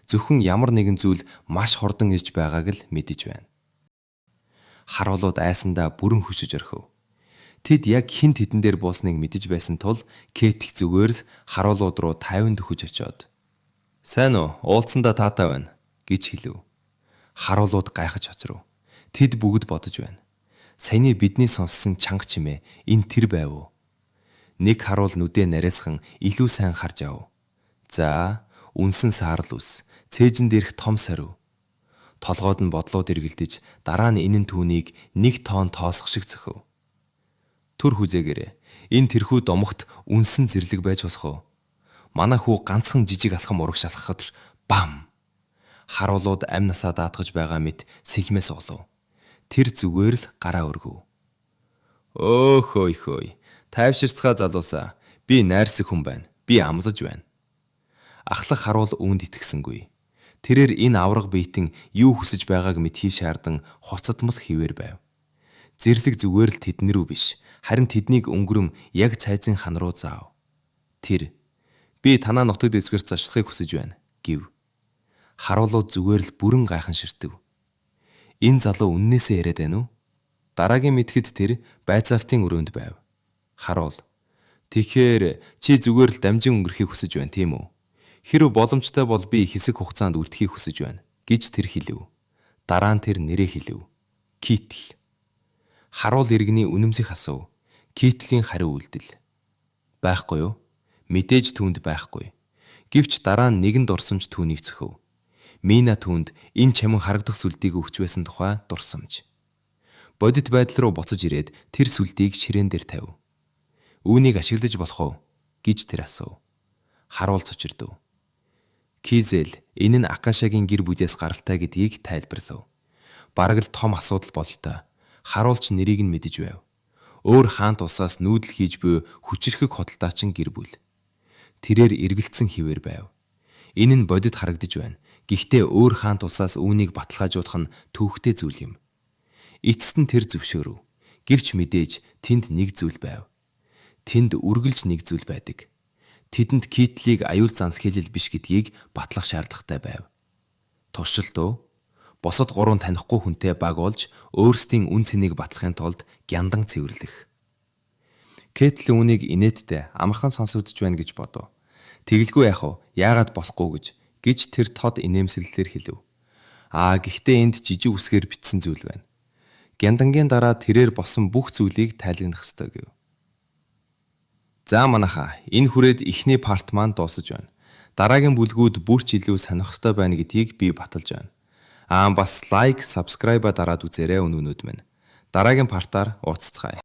Зөвхөн ямар нэгэн зүйл маш хурдан ирж байгааг л мэдэж байна. Харуулууд айсандаа бүрэн хөшиж орхив. Тэд яг хэн тэдэн дээр буусныг мэдэж байсан тул Кэтх зүгээр л харуулууд руу 50 дөхөж очиод "Сайн уу, уулзсандаа таатай байна" гэж хэлэв. Харуулууд гайхаж хоцров. Тэд бүгд бодож байна. Саяны бидний сонссон чанга чимээ энэ тэр байв уу? Нэг харуул нүдээ нарийсхан илүү сайн харж ав. За, үнсэн саарал үс, цээжин дээрх том сариу. Толгойд нь бодлууд эргэлдэж, дараа нь энэ нь түүнийг нэг тоон тоосох шиг цохив. Түр хүзээгээрэй. Энэ тэрхүү домогт үнсэн зэрлэг байж болох уу? Манай хүү ганцхан жижиг алхам урагш алхахад бам! Харуулууд амь насаа даатгаж байгаа мэт сэлмээ суглав. Тэр зүгээр л гараа өргөв. Өөх хөөй хөөй. Тайвширцгаа залуусаа. Би найрсаг хүн байна. Би амлаж байна. Ахлах харуул үүнд итгэсэнгүй. Тэрээр энэ аварга биетэн юу хүсэж байгааг мэдэхийг шаардан хуцадмал хэвээр байв. Зэрлэг зүгээр л тэдэн рүү биш, харин тэднийг өнгөрөн яг цайзын хан руу заав. Тэр би танаа нутаг дэвсгэрт зочлохыг хүсэж байна гэв. Харуулууд зүгээр л бүрэн гайхан ширтэв. Энэ залуу үннээсээ яриад байна уу? Дараагийн мэдэхэд тэр байцаалтын өрөөнд байв. Харуул. Тэгэхээр чи зүгээр л дамжин өнгөрөхийг хүсэж байна тийм үү? Хэрэв боломжтой бол би хэсэг хугацаанд үлдэхийг хүсэж байна гэж тэр хэлэв. Дараа нь тэр нэрээ хэлэв. Китл. Харуул иргэний үнэмзэх асуув. Китлийн хариу үйлдэл. Байхгүй юу? Мэдээж түүнд байхгүй. Гэвч дараа нь нэгэн дурсамж түүнийг цөхөв. Мина түүнд энэ чамин харагдах сүлдийг өгч байсан тухай дурсамж. Бодит байдал руу буцаж ирээд тэр сүлдийг ширээн дээр тавив. Үүнийг ашиглаж болох уу гэж тэр асуув. Харуул цочирдов. Кизел энэ нь Акашагийн гэр бүлээс гаралтай гэдгийг тайлбарлав. Бараг л том асуудал бололтой. Харуулч нэрийг нь мэдэж байв. Өөр хаант улсаас нүүдэл хийж буй хүчирхэг худалдаачин гэр бүл. Тэрээр эргэлдсэн хэвээр байв. Энэ нь бодит харагдаж байна. Гэхдээ өөр хаант улсаас үүнийг баталгаажуулах нь төвөгтэй зүйл юм. Эцэст нь тэр зөвшөөрөв. Гэвч мэдээж тэнд нэг зүйл байв. Тэнд үргэлж нэг зүйл байдаг. Тэдэнд Китлийг аюул заналхийлэл биш гэдгийг батлах шаардлагатай байв. Туршилт уу? Бусад гурван танихгүй хүнтэй баг болж өөрсдийн үнэ цэнийг батлахын тулд гяндан цэвэрлэх. Кэтл үүнийг инээдтэй амархан сонсогдож байна гэж бодов. Тэгэлгүй яах вэ? Яагаад болохгүй гэж гэж тэр тод инээмсэглэлээр хэлэв. Аа гэхдээ энд жижиг үсгээр бичсэн зүйл байна. Гяндангийн дараа тэрээр болсон бүх зүйлийг тайлгнах ёстой гэв. За манайхаа энэ хүрээд эхний part маань дуусаж байна. Дараагийн бүлгүүд бүр ч илүү сонирхолтой байна гэдгийг би баталж байна. Аа бас like, subscribe дараад үзээрэй өнөөнүүд минь. Дараагийн part аар уулзацгаая.